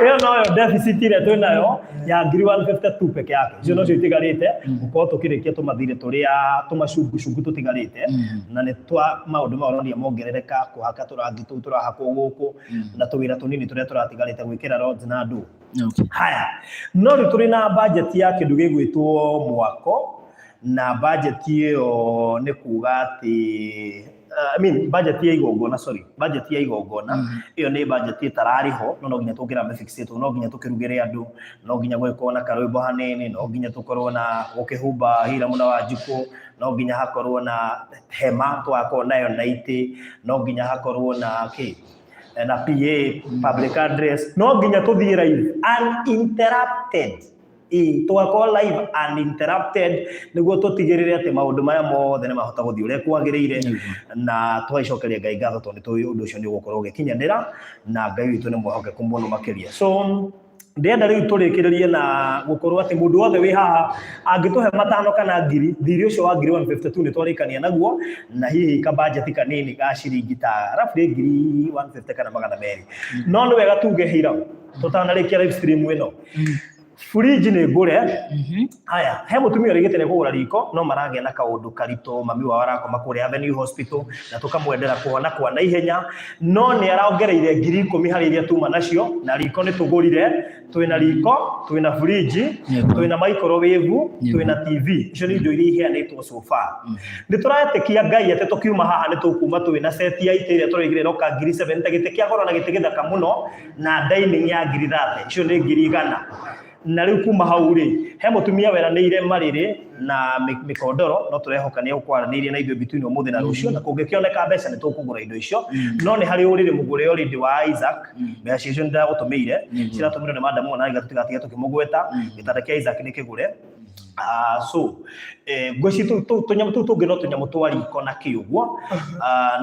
Ĩyo noyo deficit ĩrĩa twĩ nayo ya ngiri 152 peke yake, icio nocio itigarĩte gũkorwo tũkĩrĩkia tũmathirĩ tũrĩa tũmacungucungu tũtigarĩte, na nĩ twa maũndũ mau ũronia mongerereka, kũhaka tũrangi tũu tũrahakwo gũkũ na tũwĩra tũnini tũrĩa tũratigarĩte gwĩkĩra rods na ndũ. Haya, no rĩu tũrĩ na budget ya kĩndũ gĩgwĩtwo mwako, na budget ĩyo nĩ kuga atĩ I mean budget ya igongona, sorry, budget ya igongona ĩyo nĩ budget ĩtararĩ ho, no no nginya tũngĩramĩfixĩtwo, no nginya tũkĩrugĩre andũ, no nginya gũgĩkorwo na karwĩmbo hanini, no nginya tũkorwo na gũkĩhumba Hiramu na Wanjikũ, no nginya hakorwo na hema tũgakorwo nayo na itĩ, no nginya hakorwo na kĩ na PA, public address, no nginya tũthiĩ live uninterrupted. Ĩĩ, tũgakorwo live uninterrupted nĩguo tũtigĩrĩre atĩ maũndũ maya mothe nĩ mahota gũthiĩ ũrĩa kwagĩrĩire, na tũgagĩcokeria Ngai ngatho tondũ nĩ tũĩ ũndũ ũcio nĩ ũgũkorwo ũgĩkinyanĩra na Ngai witũ nĩ mwĩhokeku mũno makĩria. So ndĩrenda rĩu tũrĩkĩrĩrie na gũkorwo atĩ mũndũ wothe wĩ haha angĩtũhe matano kana ngiri, thirĩ ũcio wa ngiri 152 nĩ twarĩkania naguo, na hihi ka budget kanini ga ciringi ta roughly ngiri 150 kana 200. No nĩ wega tuge hira tũtanarĩkia live stream ĩno, fridge nĩ ngũre. Haya, he mũtumia ũrĩgĩte nĩ kũgũra riko, no maragĩa na kaũndũ karitũ, mami wao arakoma kũrĩa Avenue Hospital na tũkamwendera kũhona kwa naihenya, no nĩ arongereire ngiri ikũmi harĩ iria tuma nacio, na riko nĩ tũgũrire, twĩna riko, twĩna fridge, twĩna microwave, twĩna TV, icio nĩ indo iria iheanĩtwo so far. Nĩ tũretĩkia Ngai atĩ tũkiuma haha nĩ tũkuma twĩna set ya itĩ ĩrĩa tũraigire ĩroka ngiri 70, gĩtĩ kĩa goro na gĩtĩ gĩthaka mũno, na dining ya ngiri 30, icio nĩ ngiri 100. Na rĩu kuma hau rĩ, he mũtumia weranĩire marĩrĩ na mĩkondoro, no tũrehoka nĩ egũkwaranĩirie na ithuĩ between ũmũthĩ na rũciũ, na kũngĩkĩoneka mbeca nĩ tũkũgũra indo icio. No nĩ harĩ ũrĩrĩ mũgũre already wa Isaac, mbeca icio nĩ ndĩragũtũmĩire, ciratũmĩirwo nĩ madam ona tũtigatige tũkĩmũgweta, gĩtanda kĩa Isaac nĩ kĩgũre. So ngwĩciria tũnyamũ tũu tũngĩ no tũnyamũ twa riko na kĩ ũguo.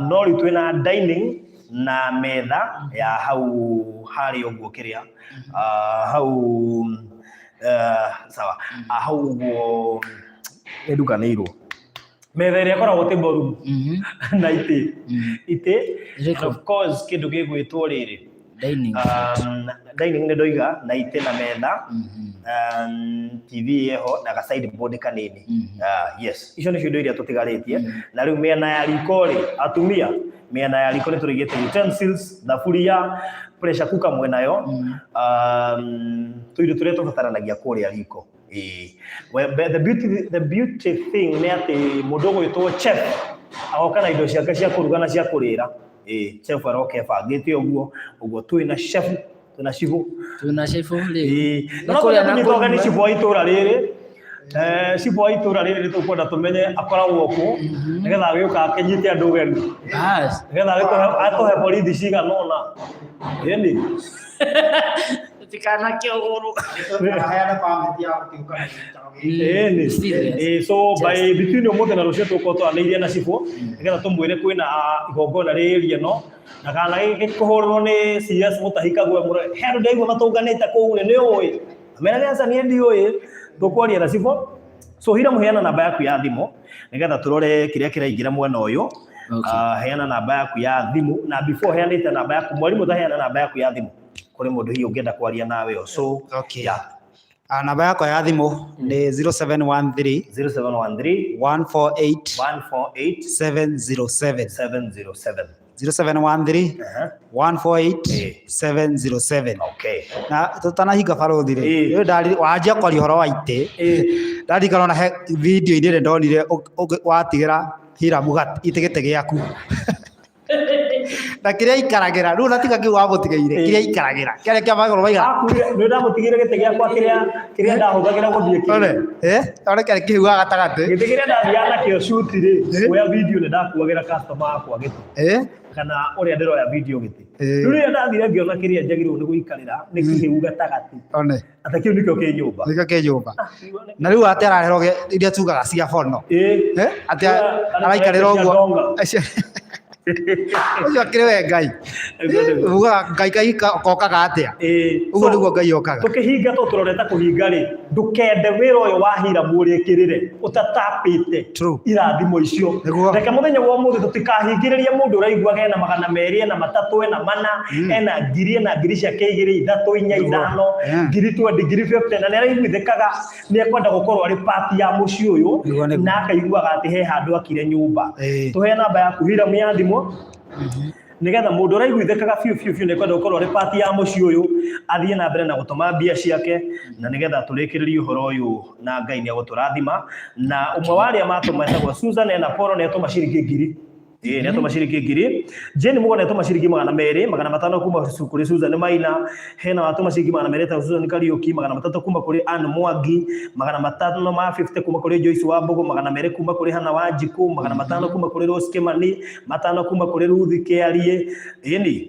No rĩu twĩna dining na metha ya hau harĩa ũguo kĩrĩa hau, sawa, hau ũguo nĩ ndukanĩirwo metha ĩrĩa ĩkoragwo table room na itĩ, itĩ and of course kĩndũ gĩgwĩtwo rĩrĩ. Dining set. Dining nĩ ndoiga na itĩ na metha. TV ĩho na ga sideboard kanini. Ah, yes, icio nĩcio indo iria tũtigarĩtie. Na rĩu mĩena ya riko rĩ, atumia, mĩena ya riko nĩ tũrĩgĩte utensils, thaburia, pressure cooker mwenayo, tũindo tũrĩa tũbataranagia kũrĩa riko. Ĩĩ. Well, but the beauty thing nĩ atĩ mũndũ ũgwĩtwo chef agoka na indo ciake cia kũruga na cia kũrĩra. Ĩĩ, chef aroka ebangĩte ũguo ũguo, twĩna chef, twĩna cibũ. Tuna chef rĩu. Ĩĩ. Nĩ Na no kũrĩa twende na kũnyita ũgeni kũnyua. cibũ wa itũra rĩrĩ. Cibũ wa itũra rĩrĩ nĩ tũkwenda tũmenye akoragwo kũ, nĩgetha agĩũka akĩnyite andũ ũgeni. Bas. Nĩgetha atũhe borithi cigana ũna. Ĩni. Tũtikanakĩũrwo. Aheane permit ya gũkĩũka na gĩikaro gĩkĩ. Ĩni. Serious. Ĩĩ, so by between ũmũthĩ na rũciũ tũgũkorwo twaranĩirie na cibũ nĩgetha tũmwĩre kwĩna igongona rĩrĩ ĩno, na kana gĩkũhũrwo nĩ CS Mutahi Kagwe, mũre he andũ ndaigua matũnganĩte kũu rĩ, nĩ ũĩ merage aca niĩ ndiũĩ. Tũkwaria na cibũ. So Hira, mũheana namba yaku ya thimũ nĩgetha tũrore kĩrĩa kĩraingĩra mwena ũyũ. Okay. Ah, heana namba yaku ya thimũ, na before heanĩte namba yaku, mwarimũ, taheana namba yaku ya thimũ kũrĩ mũndũ hihi ũngĩenda kwaria nawe o so. Okay. Yeah. Ah, namba yakwa ya thimũ nĩ 0713 0713 148 148 707. 707. 0713 148 707. Okay. Na tutanahinga barothi rĩ, rĩu wanjia kwaria ũhoro wa itĩ, ndarikana ona he video-inĩ ĩrĩa ndonire watigĩra Hiramu itĩ gĩtĩ gĩaku na kĩrĩa aikaragĩra rĩu, na tiga kĩu wamũtigĩire, kĩrĩa aikaragĩra kĩarĩa kĩa magũrũ maigana. Akuire nĩ ndamũtigĩire gĩtĩ gĩakwa kĩrĩa ndahũthagĩra gũthiĩ one kĩrĩa. One kĩarĩ kĩhuaga gatagatĩ. Gĩtĩ kĩrĩa ndathiaga nakĩo shoot rĩ, kuoya video, nĩ ndakuagĩra customer akwa gĩtĩ kana ũrĩa ndĩroya video gĩtĩ. Rĩu rĩrĩa ndathire ngĩona kĩrĩa njagĩrĩirwo nĩ gũikarĩra nĩ kĩhĩu gatagatĩ. One. Atĩ kĩu nĩkĩo kĩ nyũmba. Nĩkĩo kĩ nyũmba, na rĩu atĩ ararerwo iria tugaga cia bono. Atĩ araikarĩra ũguo. Ũcio akĩrĩ we Ngai. Ugaga Ngai Ngai kokaga atĩa? Ũguo nĩguo Ngai okaga. Tũkĩhinga, to tũroreta kũhinga rĩ, ndũkende wĩra ũyũ wa Hiramu ũrĩkĩrĩre ũtatapĩte irathimo icio. Reke mũthenya wa ũmũthĩ tũtikahingĩrĩrie mũndũ ũraiguaga ena 200, ena 3, ena 4, ena ngiri, ena ngiri ciake igĩrĩ, ithatũ, inya, ithano, ngiri 20, ngiri 50, na nĩ araiguithĩkaga nĩ ekwenda gũkorwo arĩ part ya mũciĩ ũyũ Nĩguo, nĩguo. na akaiguaga atĩ he handũ akire nyũmba. Tũhe namba yaku Hiramu ya thimũ, nigetha mũndũ ũraiguithĩkaga biũ biũ biũ nĩ kwenda gũkorwo arĩ part ya mũciĩ ũyũ athiĩ na mbere na gũtũma mbia ciake, na nĩgetha tũrĩkĩrĩrie ũhoro ũyũ na Ngai nĩ egũtũrathima. Na ũmwe wa arĩa matũma etagwo Susan ena Polo, nĩ atũma ciringi 1,000. Ĩĩ, nĩ atũma ciringi 1,000. Jane Mugo nĩ atũma ciringi 200, 500 kuma kũrĩ Susan Maina. Hena watũma ciringi 200 etagwo Susan Kariũki, 300 kuma kũrĩ Ann Mwangi, 550 kuma kũrĩ Joyce Wambũgũ, 200 kuma kũrĩ Hannah Wanjikũ, 500 kuma kũrĩ Rose Kimani, 500 kuma kũrĩ Ruth Kĩarie. Ĩni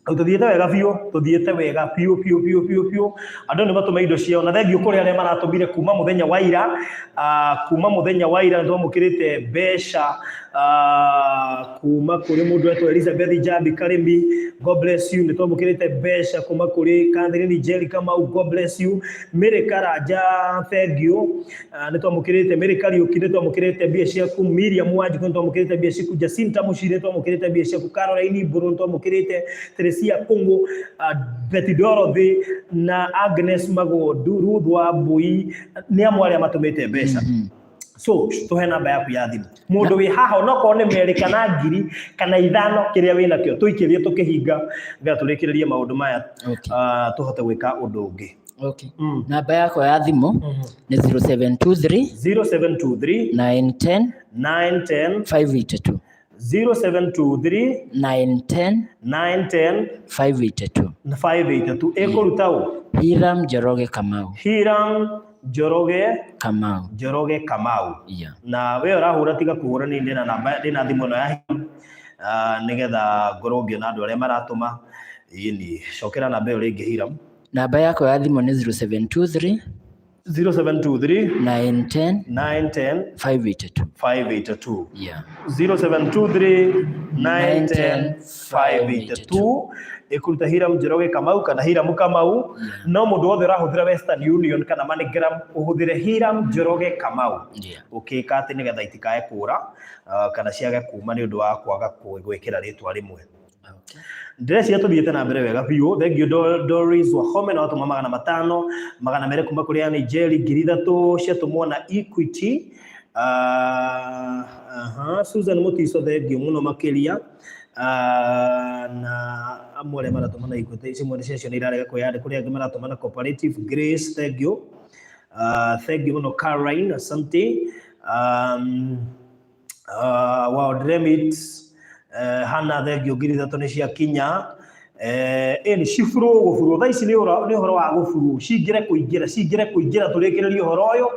rĩu tũthiĩte wega biũ, tũthiĩte wega biũ biũ biũ biũ biũ. Andũ nĩ matũma indo ciao, na thengiũ kũrĩ arĩa maratũmire kuma mũthenya wa ira. Kuma mũthenya wa ira nĩ twamũkĩrĩte mbeca kuma kũrĩ mũndũ wetwo Elizabeth Njambi Karĩmi, God bless you. Nĩ twamũkĩrĩte mbeca kuma kũrĩ Catherine Njeri Kamau, God bless you. Mary Karanja, thengiũ. Nĩ twamũkĩrĩte Mary Kariũki, nĩ twamũkĩrĩte mbia ciaku. Miriam Wanjikũ, nĩ twamũkĩrĩte mbia ciaku. Jacinta Mũciri, nĩ twamũkĩrĩte mbia ciaku. Caroline Mbũrũ, nĩ twamũkĩrĩte. Teresia Kũng'ũ, Betty Dorothy na Agnes Magondu, Ruth Wambui nĩ amwe arĩa matũmĩte mbeca. So tũhe namba yaku ya thimũ, mũndũ wĩ haha, onokorwo nĩ 200 kana 1,000 kana 5, kĩrĩa wĩ nakĩo tũikĩrie tũkĩhinga, nĩgetha tũrĩkĩrĩrie maũndũ maya. Tũhote gwĩka ũndũ ũngĩ. Okay. Namba yakwa ya thimũ nĩ 0723 0723 910 910 582. 0723 910 910 582. 582. Ĩkũruta ũ? Hiram Njoroge Kamau. Hiram Njoroge Kamau. Njoroge Kamau. Yeah. Na we ũrahũra, tiga kũhũra, niĩ ndĩna namba, ndĩna thimũ ĩno ya Hiram, nĩgetha ngorwo ngĩona andũ arĩa maratũma. Ĩni, cokera namba ĩyo rĩngĩ, Hiram. Namba yakwa ya thimũ nĩ 0723 0723 910 910 582. 582. Yeah. 0723 910 582 ĩkũruta Hiram Njoroge Kamau kana Hiram Kamau. No mũndũ wothe ũrahũthĩra Western Union kana MoneyGram, ũhũthĩre Hiram Njoroge Kamau. Ũkĩka atĩ nĩgetha itikae kũra, kana ciage kuma nĩ ũndũ wa kwaga gwĩkĩra rĩtwa rĩmwe. Ndĩreciria tũthiĩte na mbere wega biũ. Thank you Doris Wahome na watũma 500, 200 kuma kũrĩ Anne Njeri, 3000 ciatũmwo na Equity. Susan Mutiso, thank you mũno makĩria. Na amwe arĩa maratũma na Equity, icio imwe ciacio nĩ irarega kwĩyandĩka, kũrĩ angĩ maratũma na Cooperative Grace, thank you. Thank you mũno Caroline, asante. World Remit, Hannah, thank you, 3000 nĩ ciakinya. Ĩni ciburũ gũburwo thaa ici nĩ ũhoro wa gũburwo, cingĩre kũingĩra, cingĩre kũingĩra, tũrĩkĩrĩrie ũhoro ũyũ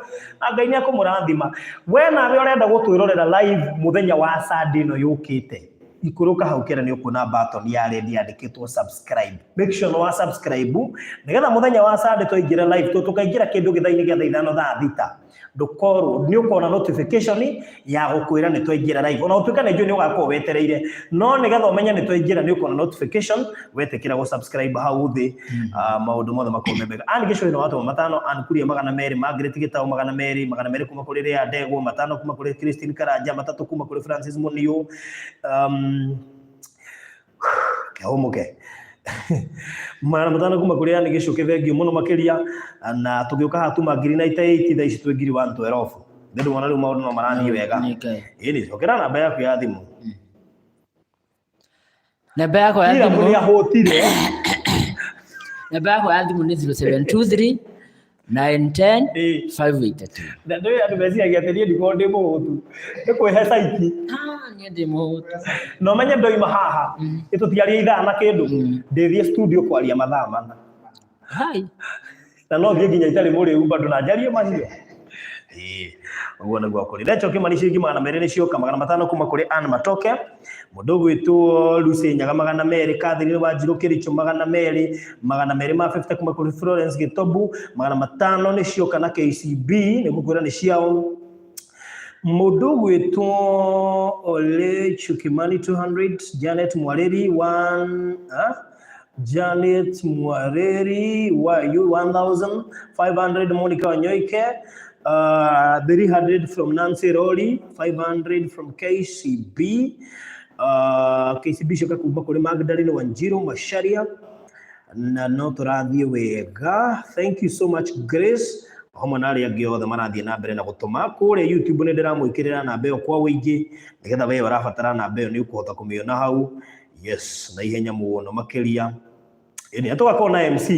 na Ngai nĩ ekũmũrathima. We nawe ũrenda gũtwĩrorera live mũthenya wa Sunday ĩno yũkĩte, ikũrũka hau kĩra nĩ ũkuona button ya red yandĩkĩtwo subscribe. Make sure nĩ wa subscribe nĩgetha mũthenya wa Sunday twaingĩra live, tũkaingĩra kĩndũ gĩthaa-inĩ gĩa thaa 5 thaa 6, ndũkorwo nĩ ũkona notification ya gũkwĩra nĩ twaingĩra live. Ona gũtuĩka nĩ njũĩ nĩ ũgakorwo wetereire, no nĩgetha ũmenye nĩ twaingĩra nĩ ũkona notification wetĩkĩra gũ subscribe hau thĩ. Maũndũ mothe makorwo me mega. Ann Gĩcũhĩ nĩ watũma 5, Ann Kuria 200, Margaret Gĩtaũ 200, 200 kuma kũrĩ Lea Ndegwa, 5 kuma kũrĩ Christine Karanja, 3 kuma kũrĩ Francis Muniu. Kehũmũke. 500 kuma kũrĩ Ann Gĩcũkĩ, thengiũ mũno makĩria. Na tũgĩũka haha tuma ngiri na 98, thaa ici twĩ ngiri 112. Nĩ ndĩrona rĩu maũndũ no marathiĩ wega. Nĩ Ngai. Ĩni, cokera namba yaku ya thimũ. Namba yakwa ya Ira thimũ. Nĩ ahũtire. Namba yakwa ya thimũ nĩ 0723 910 582. Na ndũĩ andũ meciragia atĩ niĩ ndikoragwo ndĩ mũhũtu. Nĩ kwĩhe caiki. Ah, niĩ ndĩ mũhũtu. Na ũmenye ndoima haha, ĩtũtiaria ithaa na kĩndũ, ndĩthiĩ studio kwaria mathaa 4. Hai. Na no thiĩ nginya itarĩ mũrĩu bado na njarie macio. Ĩĩ, ũguo nĩguo kũrĩ. Rachel Kimani ciringi 200 nĩ cioka, 500 kuma kũrĩ Ann Matoke, mũndũ ũgwĩtwo Lucy Nyaga 200, Catherine Wanjirũ Kĩrichũ 200, 250 kuma kũrĩ Florence Gĩtobu, 500 nĩ cioka na KCB, nĩ gũkwĩra nĩ ciao. Mũndũ ũgwĩtwo Ole Chukimani 200, Janet Mwarĩri 1, Janet Mwareri wa 1500, Monica Wanyoike, 300 from Nancy Rori, 500 from KCB, KCB coka kuma kũrĩ Magdalene Wanjiru Macharia, na no tũrathiĩ wega. Thank you so much Grace, hamwe na arĩa angĩ othe marathiĩ na mbere na gũtũma kũrĩa YouTube. Nĩ ndĩramwĩkĩrĩra namba ĩyo kwa ũingĩ nĩgetha we ũrabatara namba ĩyo nĩ ũkũhota kũmĩona hau, yes, na ihenya mũno makĩria. Ĩni tũgakorwo na MC,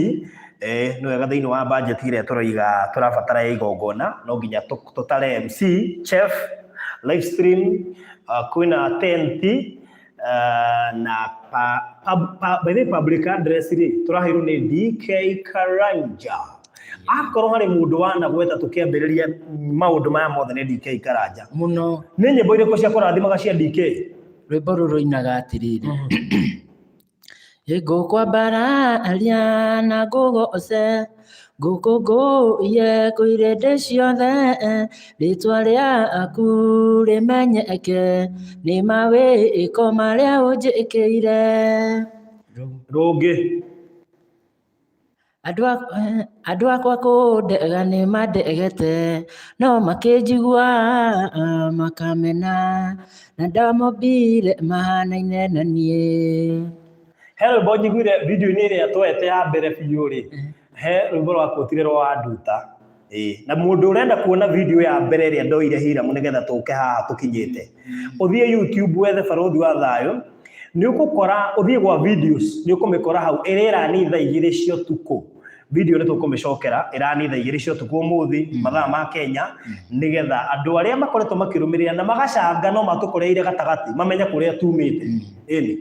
nĩ wega thĩinĩ wa budget ĩrĩa tũroiga tũrabatara ya igongona, no nginya tũtare MC, chef, live stream, kwĩna tent, na by the way, public address rĩ tũraheirwo nĩ DK Karanja. Akorwo harĩ mũndũ wanagweta tũkĩambĩrĩria maũndũ maya mothe nĩ DK Karanja. Mũno. Nĩ nyĩmbo irĩkũ cia kũrathimaga cia DK? Rwĩmbo rũrũ rũinaga atĩrĩrĩ, ngũkwambararia na ngũgoce, ngũkũngũiye kwĩ irĩndĩ ciothe, rĩtwa rĩaku rĩmenyeke nĩ mawĩko marĩa ũnjĩkĩire. Rũngĩ. Andũ akwa kũndega nĩ mandegete, no makĩnjigua makamena, na ndamombire mahanaine na niĩ. He rwĩmbo njiguire video-inĩ ĩrĩa twete ya mbere biũ rĩ, he rwĩmbo rwakũtire rwa Nduta. Ĩĩ, na mũndũ ũrenda kuona video ya mbere ĩrĩa ndoire Hiram nĩgetha tũke haha tũkinyĩte, ũthiĩ YouTube wethe Barũthi wa Thayũ, nĩ ũgũkora, ũthiĩ gwa videos, nĩ ũkũmĩkora hau ĩrĩa ĩrani thaa 2 cia ũtukũ. Video nĩ tũkũmĩcokera ĩrani thaa 2 cia ũtukũ ũmũthĩ, mathaa ma Kenya, nĩgetha andũ arĩa makoretwo makĩrũmĩrĩra na magacanga no matũkoreire gatagatĩ mamenye kũrĩa tumĩte. Ĩni.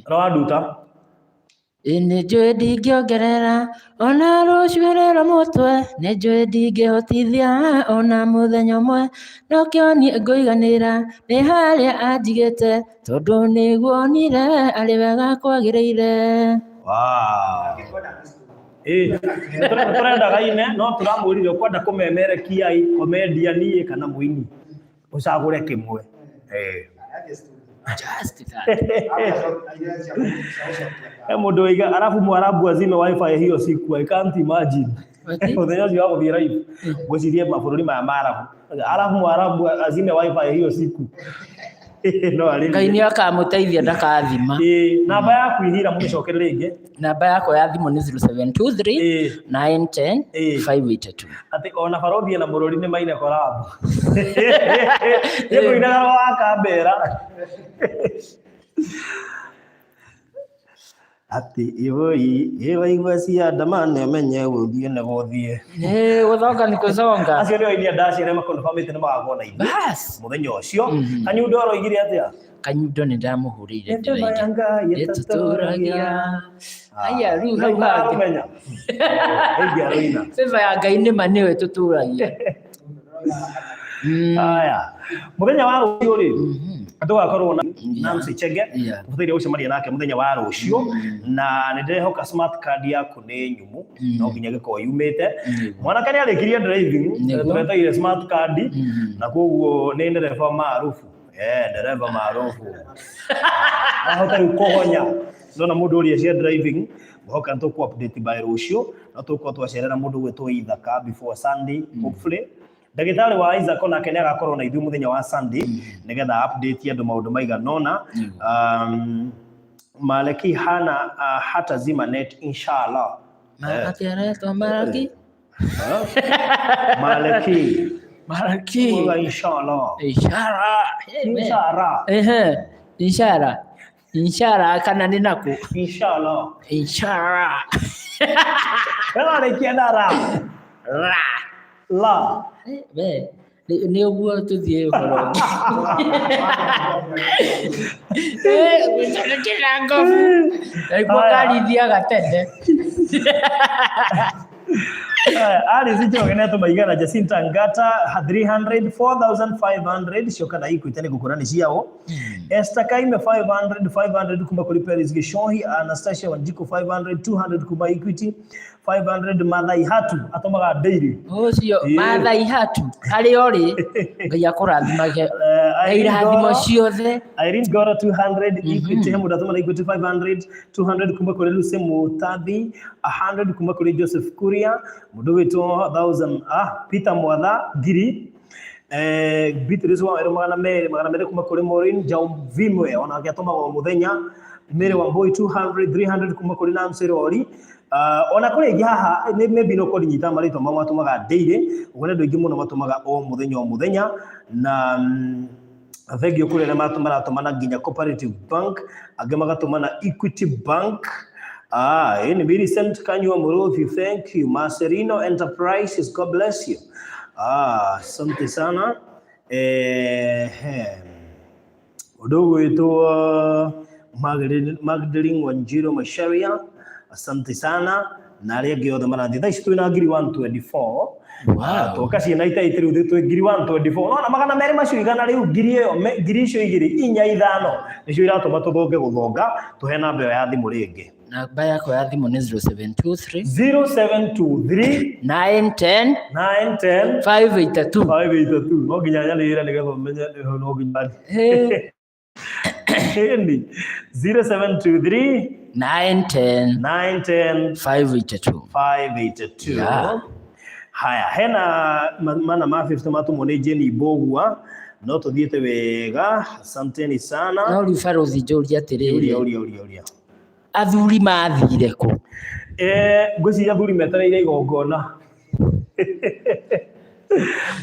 Rwa Nduta. Ĩ nĩ njũĩ ndingĩongerera ona rũcuĩrĩ rwa mũtwe, nĩ njũĩ ndingĩhotithia ona mũthenya ũmwe, no kĩo niĩ ngũiganĩra nĩ harĩa anjigĩte, tondũ nĩguo onire arĩ wega kwagĩrĩire. Wow. Ĩ, tũrendaga ine no tũramwĩrire ũkwenda kũmemerekia ĩ, comedian ĩ kana mũini, ũcagũre kĩmwe. Just that. He mũndũ waiga alafu mwarabu azime wifi hiyo siku, I can't imagine. Ati? Mũthenya ũcio wa gũthiĩ live, ngwĩcirie mabũrũri maya ma Arabu, alafu mwarabu azime wifi hiyo siku. No arĩrie. Ngai nĩ akamũteithia ndakathima. Ĩĩ, namba yaku ihira mũgĩcokere rĩngĩ. Namba yakwa ya thimũ nĩ 0723 Ĩĩ. 910 Ĩĩ. 582. Atĩ ona barothi na mũrũri nĩ maine korabu. Nĩ kũinaga wa kambera. Atĩ ĩwoi ĩwaigua ciandamane ũmenye gũthiĩ nĩ gũthiĩ. Ĩĩ, gũthonga nĩ kũconga. Acio nĩo aini a ndaci arĩa makonfamĩte nĩ magakorwo na ithuĩ Bas. mũthenya ũcio. Kanyundo aroigire atĩa? Kanyundo nĩ ndamũhũrĩire Mĩthemba ya ndĩraigua. Ngai Ĩtũtũragia. Aya, rĩu hau hangĩ. Arũmenya. Ĩngĩ aroina. Favor ya Ngai nĩ ma nĩyo ĩtũtũragia. Aya. Mũthenya wa rũciũ rĩ, tũgakorwo na Nancy Chege, Yeah. tũbataire gũcemania nake mũthenya wa rũciũ, na nĩ ndĩrehoka smart card yaku nĩ nyumu, no nginya ĩgĩkorwo yumĩte. Mwanake nĩ arĩkirie driving, tũreteire smart card, na koguo nĩ ndereba maarufu. Eh, ndereba maarufu. Ahota rĩu kũhonya. Ndona mũndũ ũrĩa cia driving, ngũhoka nĩ tũkũ update by rũciũ, no tũgũkorwo twacerera mũndũ ũgwĩtwo Ithaka before Sunday, hopefully. Ndagĩtarĩ wa Isaac onake nĩ agakorwo na ithuĩ mũthenya wa Sunday nĩgetha update andũ maũndũ maigana ũna. Maleki hana hatazima net inshallah. Malaki aretwo Malaki. Maleki. Malaki. Uga inshallah. Ishara. Inshallah. Ehe. Ishara. Ishara kana nĩ naku? Inshallah. Ishara. Wena rĩkia na ra. Ra. La. We, nĩ ũguo tũthiĩ ũhoro ũngĩ. Eh, gũcũrũkĩra ngobu. Naiguo ngari ithiaga tene. Alice Njoroge nĩ atũma igana, Jacinta Ngata 300, 4500 cio kana Equity nĩ gũkũra nĩ ciao. Esther Kaime 500, 500 kuma kũrĩ Peris Gĩcohi, Anastasia Wanjiku 500, 200 kuma Equity, 500 Mathai Hatu atũmaga daily. Ũcio Ĩĩ. Mathai Hatu harĩa ũrĩ Ngai akũrathimage na Irene irathimo Goro. ciothe. Irene Goro 200, Equity he mũndũ atũma na Equity 500, 200 kuma kũrĩ Lucy Mutathi, 100 kuma kũrĩ Joseph Kuria, mũndũ wĩtwo 1000, Peter Mwatha ngiri, Beatrice wa Werũ 200, 200 kuma kũrĩ Maureen Jaumvimwe onake atũmaga o mũthenya, Mary Wambui 200, 300 kuma kũrĩ Nancy Rori. Ona kũrĩ aingĩ haha nĩ maybe no korwo nyita marĩtwa mao matũmaga daily, ũguo nĩ andũ aingĩ mũno matũmaga o mũthenya o mũthenya na thengio kũrĩ arĩa maratũmana nginya Cooperative Bank, angĩ magatũmana Equity Bank. Ni Millicent Kanyua Muruthi, thank you. Marcelino Enterprises, God bless you. Asante sana. Ũndũ ũgwĩtwo Magdalene Wanjiru Macharia, asante sana. Na arĩa angĩ othe marathiĩ. Thaa ici twĩna ngiri 124. Wow. Twoka ciana itaite rĩu twĩ ngiri 124. Nona 200 macio igana rĩu ngiri ĩyo, ngiri icio igĩrĩ, inya, ithano nĩcio iratũma tũthonge gũthonga, tũhe namba ĩyo ya thimũ rĩngĩ. Namba yakwa ya thimũ nĩ 0723 0723 910 910 582. 582. No nginya nyanĩrĩre nĩgetha ũmenye no nginya. Hey. Ĩni 0723 910 910 582. 582. Yeah. Haya, hena mana ma 50 matũmwo nĩ Jenny Mbũgua, no tũthiĩte wega, asanteni sana. No rĩu barothi njũrie atĩrĩrĩ. Ũria, ũria, ũria, ũria. Athuri mathire kũ? Ngwĩciria athuri metereire igongona.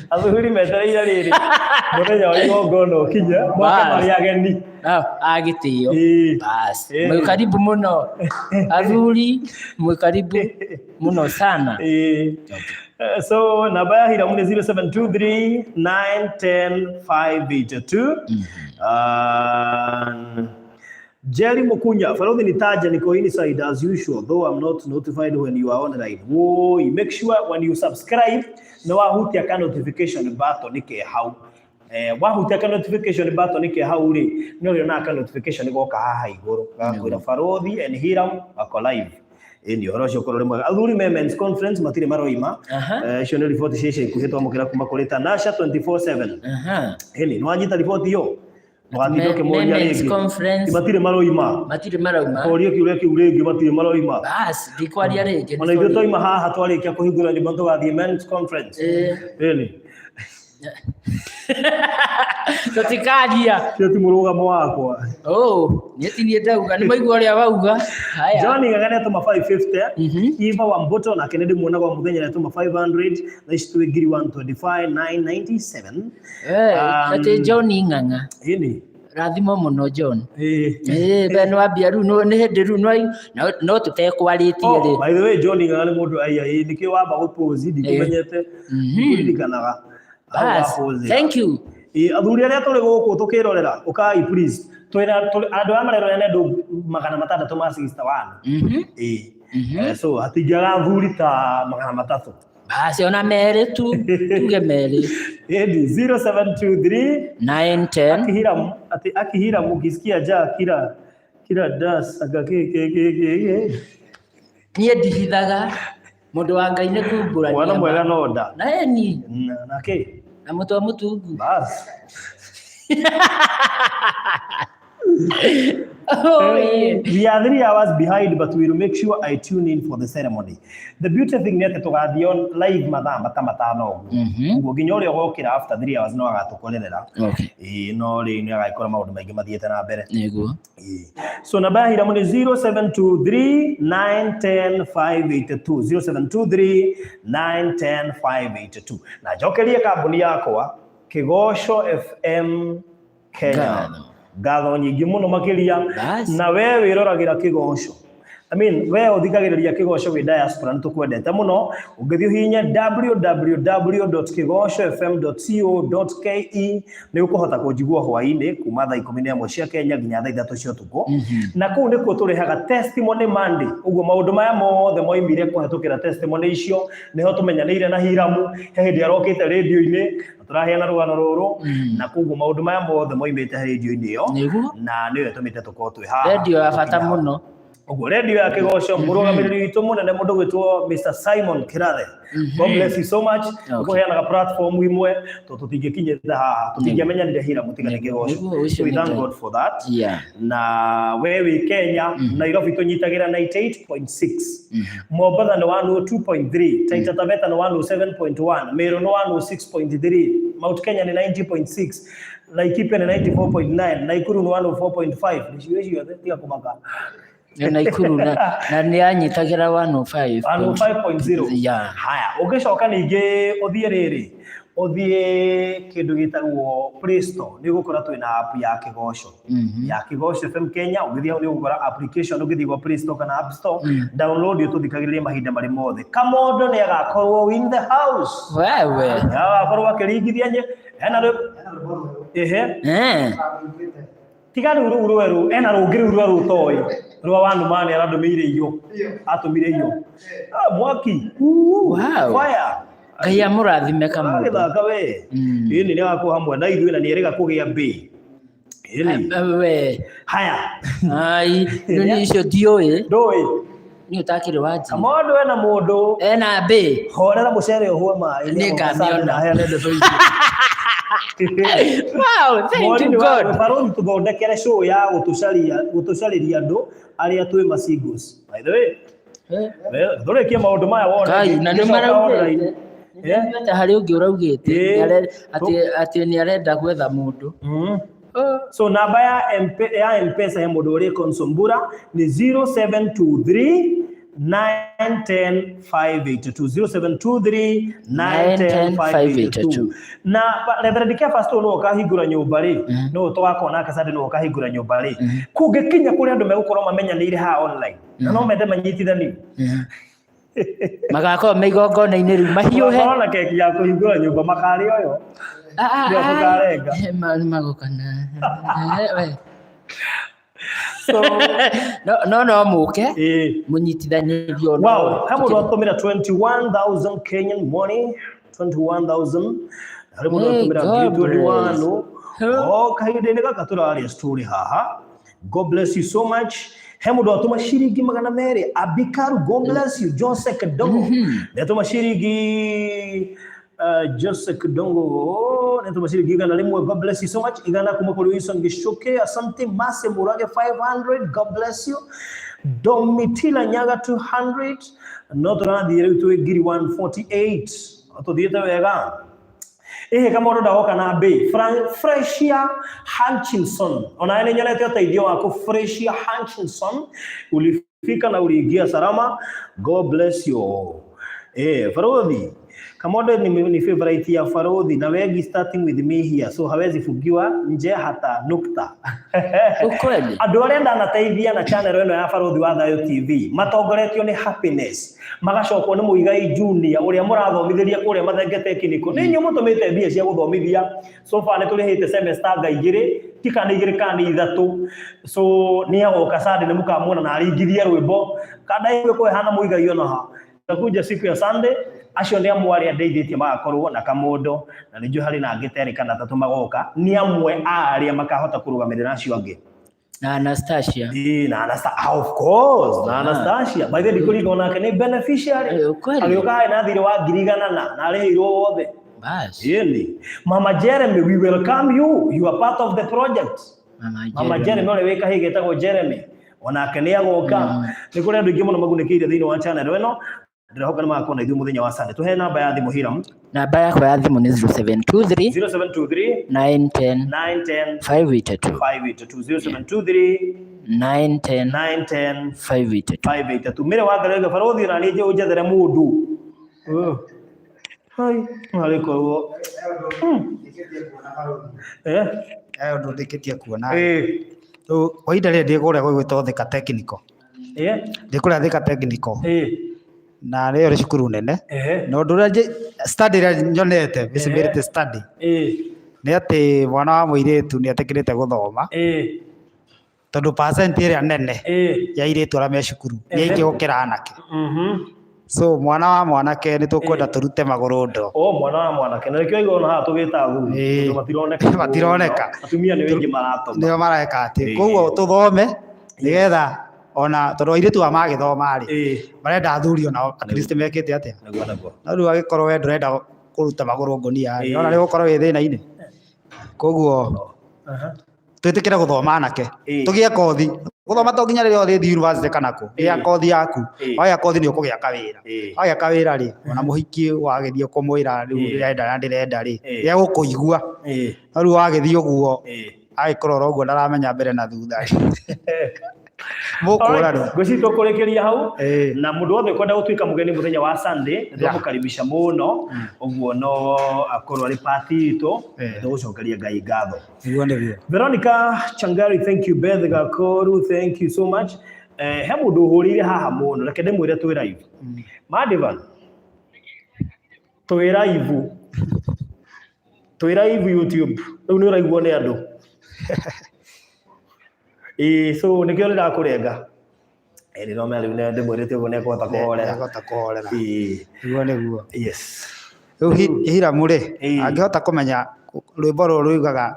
Athuri metereire rĩrĩ mũthenya wa igongona ũkinye, moke Bas. marĩ ageni. Agĩtĩo. Ĩĩ. Bas. Ĩĩ. Mwĩ karibu mũno. Athuri mwĩ karibu mũno sana. Ĩĩ. So namba ya Hiramu nĩ 0723 910 582. Jerry Mukunya, Farodhi Nitaja, niko inside as usual, though I'm not notified when you are online. Woi, make sure when you subscribe, no wahutia ka notification button ke hau. Wahutia ka notification button ke hau rĩ, nĩ ũrĩonaga ka notification goka haha igũrũ, gagakwĩra Farodhi and Hiram wako live. Ĩni ũhoro ũcio ũkorwo ũrĩ mwega. Athuri me men's conference matirĩ maroima. Icio nĩ riboti cia ica ikuhĩ twamũkĩra kuma kũrĩ Tanasha 24/7. Ĩni, nĩ wanyita riboti ĩyo? Ndũgatinde ũkĩmũria Men's rĩngĩ. conference. Matirĩ maroima. Matirĩ marauma. Ũrie kĩũria kĩu rĩngĩ, matirĩ maroima. Bas, ndikwaria rĩngĩ. Ona ithuĩ twaima haha twarĩkia kũhingũra nyũmba tũgathiĩ men's conference. Ĩni. Tũtikaria. Cio ti mũrũgamo wakwa. Oh, niĩ ti niĩ ndauga, nĩ maigua ũrĩa wauga. Haya. John Ng'ang'a nĩatũma 550. Eva Wambuto nake nĩ ndĩmuonaga o mũthenya nĩatũma 500. Thaa ici twĩ ngiri 125 997. Eh, atĩ John Ng'ang'a. Ĩni. Rathimo mũno John. Ĩĩ. Eh, be nĩ wambia rĩu nĩ hĩndĩ rĩu no tũtekwarĩtie Oh, rĩ. by the way, John Ng'ang'a nĩ mũndũ aiya ĩ nĩkĩo wamba gũpose ndikũmenyete. Ndikũririkanaga. Hau Bas, wapose. thank you. Ĩĩ, athuri arĩa tũrĩ gũkũ tũkĩrorera ũkai please twĩna andũ aya marerorera nĩ andũ 661. Ĩĩ. So hatingĩaga athuri ta 300. Basi ona merĩ tu, tuge merĩ. Ĩni 0723 9 10. Akihira ati akihira mukisikia njaa kila kila das anga ke ke ke ke ke. Niĩ ndihithaga mũndũ wa Ngai nĩ kumbũrania. Mwana mwega no nda. Na eni. Na ke. Na mũtwe mũtungu. Bas. Oh, yeah. We are 3 hours behind, but we will make sure I tune in for the ceremony. The beauty thing nĩ atĩ tũgathiĩ on live mathaa mata matano ũguo. Ũguo nginya ũrĩa ũgokĩra after 3 hours no agatũkorerera. Okay. Ĩĩ, no rĩu nĩ agagĩkora maũndũ maingĩ mathiĩte na mbere. Nĩguo. Ĩĩ. So namba ya Hiramu nĩ 0723 910 582 0723 910 582. Na njokerie kambuni yakwa Kĩgoco FM Kenya. Ngatho. Ngatho nyingĩ mũno makĩria. Basi. Na we wĩroragĩra Kĩgoco. I mean, we ũthikagĩrĩria Kĩgoco wĩ diaspora nĩ tũkwendete mũno. Ũngĩthiĩ ũhihinye www.kĩgocofm.co.ke nĩ ũkũhota kũnjigua hwaĩ-inĩ kuma thaa 11 cia Kenya nginya thaa 3 cia ũtukũ. Na kũu nĩkuo tũrehaga Testimony Monday. Ũguo maũndũ maya mothe moimire kũhetũkĩra testimony icio, nĩho tũmenyanĩire na Hiramu, he hĩndĩ arokĩte rĩndiũ-inĩ, na tũraheana rũgano rũrũ, na koguo maũndũ maya mothe moimĩte rĩndiũ-inĩ ĩyo. Nĩguo. Na nĩyo ĩtũmĩte tũkorwo twĩ haha. Rĩndiũ ya bata mũno. Ũguo rĩndiũ ya Kĩgoco, mũrũgamĩrĩri witũ mũnene mũndũ gwĩtwo Mr. Simon Kirathe. God bless you so much. Ũkũheanaga platform imwe tondũ tũtingĩkinyĩte haha, tũtingĩamenyanire Hiramu tiga nĩ Kĩgoco. Nĩguo, ũcio We nĩ thank Ngai. God for that. Yeah. Na we wĩ Kenya, Nairobi tũnyitagĩra 98.6. Mombatha nĩ 102.3, Taita Taveta nĩ 107.1, Meru nĩ 106.3, Mount Kenya nĩ 90.6, Laikipia nĩ 94.9, Nakuru nĩ 104.5. Gĩcigo ciothe tiga kũmaka. Na Nakuru na nĩ yanyitagĩra 105. 105.0. Yeah. Haya, ũngĩcoka ningĩ ũthiĩ rĩrĩ, ũthiĩ kĩndũ gĩtagwo Play Store, nĩ ũgũkora twĩna app ya Kĩgoco. Ya Kĩgoco FM Kenya, ũngĩthiĩ hau nĩ ũgũkora application, ũngĩthiĩ gwa Play Store kana App Store, download ũtũthikagĩrĩrie mahinda marĩ mothe. Kamondo nĩ agakorwo in the house. Wewe. Nĩ agakorwo akĩringithia nye, ena ehe. Eh. Tiga rĩu rũu rwerũ, ena rũngĩ rĩu rwerũ ũtoĩ. Rwa One Man arandũmĩire iyo. Atũmire iyo. Ah, mwaki. Wow. Fire. Ngai amũrathime Kamondo. Agĩthaka we. Ĩni nĩ agakorwo hamwe na ithuĩ na nĩ erĩga kũgĩa mbĩ. Ĩni. We. Haya. Ai, nĩ icio ndiũĩ. Ndũĩ. Nĩ ũtakĩrĩ wa njĩra. Kamondo ena mũndũ. Ena mbĩ. Horera mũcere ũhũe maĩ. Nĩ ngamĩona. Heane ndeto icio. Wow, thank Mweri you nĩ wa God. Barũthi tũthondekere show ya gũtũcarĩria andũ arĩa twĩ ma singles. By the way, tũrĩkie maũndũ maya wone. Ngai, na nĩ Ngĩcoka online. maraugĩte. Nĩ harĩ ũngĩ ũraugĩte atĩ nĩ arenda gwetha mũndũ. So namba ya M-Pesa ya mũndũ ũrĩ Konsombura nĩ 0723 910 582 0723 910 582. Na Reverend Kefas tu no ũkahingũra nyũmba rĩ, no tũgakorwo nake Sunday no ũkahingũra nyũmba rĩ, kũngĩkinya kũrĩa andũ megũkorwo mamenyanĩire haha online na no mende manyitithanio, Magakorwo me igongona-inĩ rĩu mahiũhe. Magakorwo na keki ya kũhingũra nyũmba makarĩa ũyũ. Ndio tũkarenga. Nĩ magoka na we. So No mũke ĩĩ. mũnyitithanĩrio. Wow, he mũndũ atũmĩra 21,000 Kenyan money, 21,000. Harĩ mũndũ Hey, atũmĩra God ngiri bless. 21. O kahinda-inĩ gaka tũraria story haha. God bless you so much. He mũndũ atũma ciringi 200. Abikaru, God bless you. Jose Kedongo. Nĩ atũma ciringi Jose Kedongo. Nĩ atũma ciringi 100. God bless you so much. 100 kuma kũrĩ Wilson Gichuki. Asante Mase Murage 500. God bless you. Domitila Nyaga 200. No tũrathiĩ rĩu twĩ ngiri 148. Tũthiĩte wega. Ĩhĩ Kamondo ndagoka na mbĩ. Fresia Hutchinson. Onawe nĩ nyonete ũteithio waku Fresia Hutchinson. Ulifika na uliingia salama. God bless you all. Farodhi. Kamondo ni favorite ya Farodhi na wengi starting with me here. So hawezi fugiwa nje hata nukta. Ukweli. Andũ arĩa ndanateithia na channel ĩno ya Barothi wa Thayũ TV matongoretio nĩ Happiness, magacokwo nĩ Mũigai Junior ũrĩa mũrathomithĩria kũrĩa Mathenge Technical. Nĩ inyuĩ mũtũmĩte mbia cia gũthomithia. So far nĩ tũrĩhĩte semester anga igĩrĩ, ti kana nĩ igĩrĩ kana nĩ ithatũ. So nĩ agoka Sunday nĩ mũkamuona na aringithie rwĩmbo. Kana igue kũhana Mũigai ona ha. Takuja siku ya Sunday, acio nĩ amwe arĩa ndeithĩtie magakorwo na Kamondo, na nĩ njũĩ harĩ na angĩ ta erĩ kana atatũ magoka, nĩ amwe a arĩa makahota kũrũgamĩrĩra acio angĩ. Na Anastasia. Ĩĩ, na Anastasia, of course, na Anastasia. By the way, ndikũringa onake nĩ beneficiary. Ukweli. Agĩũka harĩ na thirĩ wa 100,000 na arĩhĩirwo wothe. Bas. Ĩni. Mama Jeremy, we welcome you. You are part of the project. Mama Mama Jeremy ũrĩa wĩ kahĩĩ getagwo Jeremy onake nĩ agoka. Nĩ kũrĩ andũ aingĩ mũno magunĩkĩire thĩinĩ wa channel ĩno. Ndĩrehoka nĩ magakorwo na ithuĩ mũthenya wa Sunday. Tũhe namba ya thimũ Hiram. Namba yakwa ya thimũ nĩ 0723 0723 910 910 582. 582 0723 910 910 582. 582. Mire wa Ngai barothi na niĩ ũnjethere mũndũ. Hai, harĩ korwo. Ũndũ ndĩkĩtie kuona. Rĩu kwa ihinda rĩrĩ ndĩ kũrĩa gũgwĩtwo Thika Technical. Ndĩ kũrĩa Thika Technical. Na nĩyo nĩ cukuru nene. Na ũndũ ũrĩa study ĩrĩa nyonete feasibility study nĩ atĩ mwana wa mũirĩtu nĩ etĩkĩrĩte gũthoma. Tondũ percent ĩrĩa nene ya airĩtu arĩa me cukuru nĩ aingĩ gũkĩra anake. So mwana wa mwanake nĩ tũkwenda tũrute magũrũ ndo. O mwana wa mwanake na nĩkĩo igona haha tũgĩta athuri tondũ matironeka. Matironeka. Atumia nĩ aingĩ maratoma. Nĩo mareka atĩ. Koguo tũthome nĩgetha ona tondũ airĩtu aya magĩthoma rĩ marenda athuri onao at least mekĩte atĩa. Nĩguo nĩguo. No rĩu angĩkorwo we ndũrenda kũruta magũrũ ngũnia rĩ, ona nĩ ũgũkorwo wĩ thĩna-inĩ. Koguo twĩtĩkĩre gũthoma anake. Tũgĩe kothi. Gũthoma to nginya rĩrĩa ũthiĩ university kana kũ. Gĩa kothi yaku. Wagĩa kothi nĩ ũkũgĩa kawĩra. Wagĩa kawĩra rĩ, ona mũhiki wagĩthiĩ kũmwĩra rĩu ndĩrenda na ndĩrenda rĩ, nĩ egũkũigua. No rĩu wagĩthiĩ ũguo, agĩkũrora ũguo ndaramenya mbere na thutha. Mũkũra rĩ. Ngwĩciria tũkũrĩkĩria hau na mũndũ wothe ũkwenda gũtuĩka mũgeni mũthenya wa Sunday nĩ twamũkaribisha mũno ũguo no akorwo arĩ part itũ tũgũcokeria Ngai ngatho. Nĩguo nĩguo. Veronica Changari, thank you. Beth Gakoru, thank you so much. He mũndũ ũhũrĩire haha mũno, reke ndĩmwĩre twĩ live. Madivan, twĩ live. Twĩ live YouTube. Rĩu nĩ ũraiguo nĩ andũ. So nĩkĩo ndĩrakũrenga. Ndĩrona rĩu nĩ ndĩmwĩrĩte ũguo nĩ ekũhota kũhorera. Nĩ ekũhota kũhorera. Nĩguo nĩguo. Yes. Rĩu Hiramu rĩ, angĩhota kũmenya rwĩmbo rũrũ rugaga,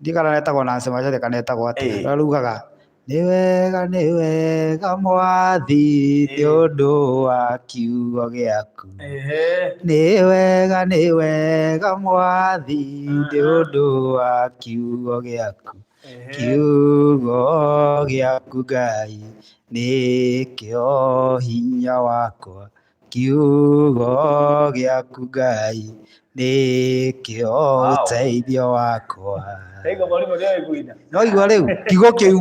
ndiũĩ kana retagwo Nancy Macharia kana etagwo atĩa, rũrĩa rugaga nĩ wega mwathi nĩ ũndũ wa kiugo gĩaku. Nĩ wega mwathi nĩ ũndũ wa kiugo gĩaku. Kiugo gĩaku Ngai nĩkĩo hinya wakwa. Kiugo gĩaku Ngai nĩkĩo ũteithio wakwa. No igua rĩu kiugo kĩu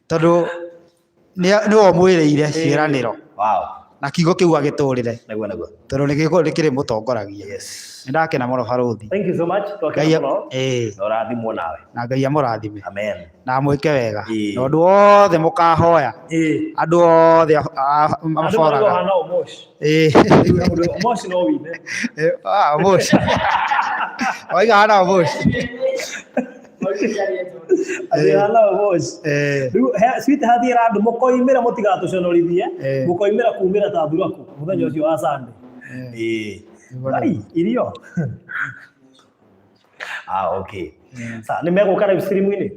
tondũ nĩwe ũmwĩrĩire ciĩranĩro. Na kiugo kĩu agĩtũrĩre. Nĩguo nĩguo. Tondũ nĩ kĩrĩmũtongoragia. Nĩ ndakena mũno barũthi. Thank you so much. Twakena mũno. Na ũrathimwo nawe. Na Ngai amũrathime. Amen. Na amwĩke wega. Na ũndũ wothe mũkahoya. Andũ othe maboraga. Andũ marauga Omosh. Omosh no wine. Omosh. Oiga hana Omosh. Hana Omosh. Rĩu sweetheart ĩra andũ mũkoimĩra mũtigatũconorithie. Mũkoimĩra kumĩra ta thuraku mũthenya ũcio wa Sunday. Ai, irio. Okay. Sa, nĩ megũka live stream-inĩ?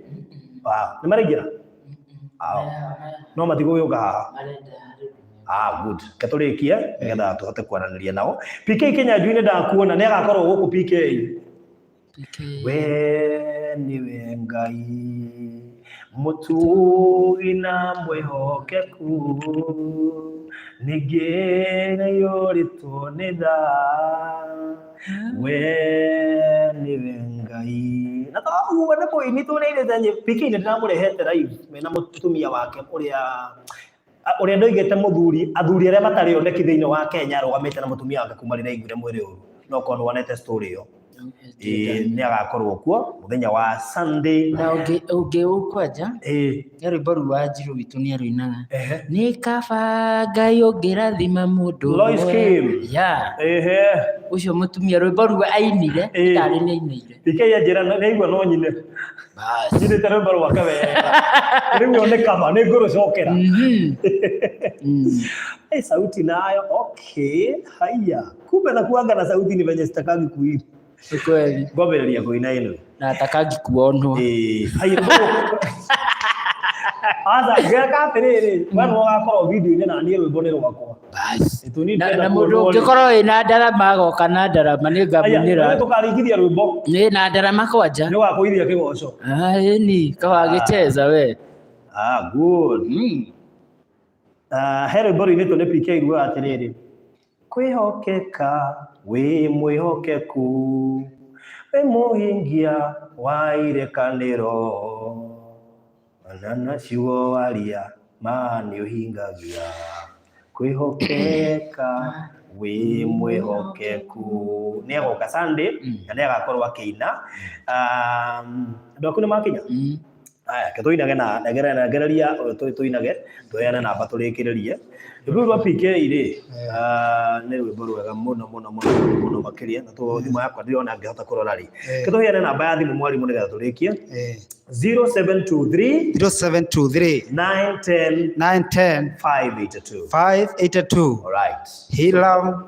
Nĩ maraingĩra? No matigũgĩũka haha. Good. Reke tũrĩkie nĩgetha tũhote kwaranĩria nao. PK Kenya Njui nĩ ndakuona nĩ agakorwo gũkũ PK. We nĩwe Ngai mũtugi na mwĩhokeku, Ningĩ nĩiyũrĩtwo nĩ tha, we nĩwe Ngai. Na to ũguo nĩ mũini tũrĩrĩte PK nĩ ndĩramũrehete live mena mũtumia wake ũrĩa ũrĩa ndoigĩte mũthuri athuri arĩa matarĩ oneki thĩinĩ wa Kenya arũgamĩte na mũtumia wake kuma rĩrĩa aiguire mwĩrĩ ũru no korwo nĩ wonete story ĩyo. Ĩĩ, nĩ agakorwo kuo mũthenya wa Sunday. Na ũngĩ ũngĩ ũkwanja Ĩĩ. nĩ rwĩmbo rũu wa Njirũ witũ nĩ arũinaga. Ehe. Nĩ kaba Ngai ũngĩrathima mũndũ Lois ũmwe. Kim. Ya. Ehe. Ũcio mũtumia rwĩmbo rũu ainire Ĩĩ. tarĩ nĩ ainĩire. PK anjĩra nĩaigua no nyine. Bas. Nyinĩte rwĩmbo rwake wega. Rĩu nĩ kaba nĩ ngũrũcokera. Hey, sauti nayo okay. Haya. Kumbe nakuanga na sauti ni venye sitakangi kuimba. Nĩ kweli. Ngwambĩrĩria kũina ĩno. Na atakangi kuonwo. Ĩĩ. Haya. Aca ngeka atĩrĩrĩ, we nĩwe ũgakorwo video-inĩ na niĩ rwĩmbo nĩ rwakwa. Bas. Gĩtũmi Na, ndĩrenda na mũndũ kuonwo rĩ. ũngĩkorwo wĩna ndarama agoka na ndarama nĩ Haya, ngamũinĩra. wewe tũkaringithia rwĩmbo. Nĩ na ndarama kwanja. Nĩ ũgakũithia kĩgoco. Ah, ĩni kawagĩcheza we. Ah, good. Ah, he rwĩmbo rũinĩtwo nĩ PK rugaga atĩrĩrĩ, kwĩhokeka wĩ mwĩhokeku, wĩ mũhingia wa irĩkanĩro, ona na ciugo waria ma nĩ ũhingagia, kwĩhokeka wĩ mwĩhokeku. Nĩ agoka Sunday na nĩ agakorwo akĩina. Andũ aku nĩ makinya? Aya, reke tũinage na ngereria tũinage tũheane namba tũrĩkĩrĩrie. Rwĩmbo rũu rwa PK rĩ, nĩ rwĩmbo rwega mũno mũno mũno mũno mũno makĩria na to thimũ yakwa ndirona ngĩhota kũrora rĩ. Reke tũheane namba ya thimũ mwarimũ nĩgetha tũrĩkie. 0723 0723 910 910 582. 582 All right. Hilam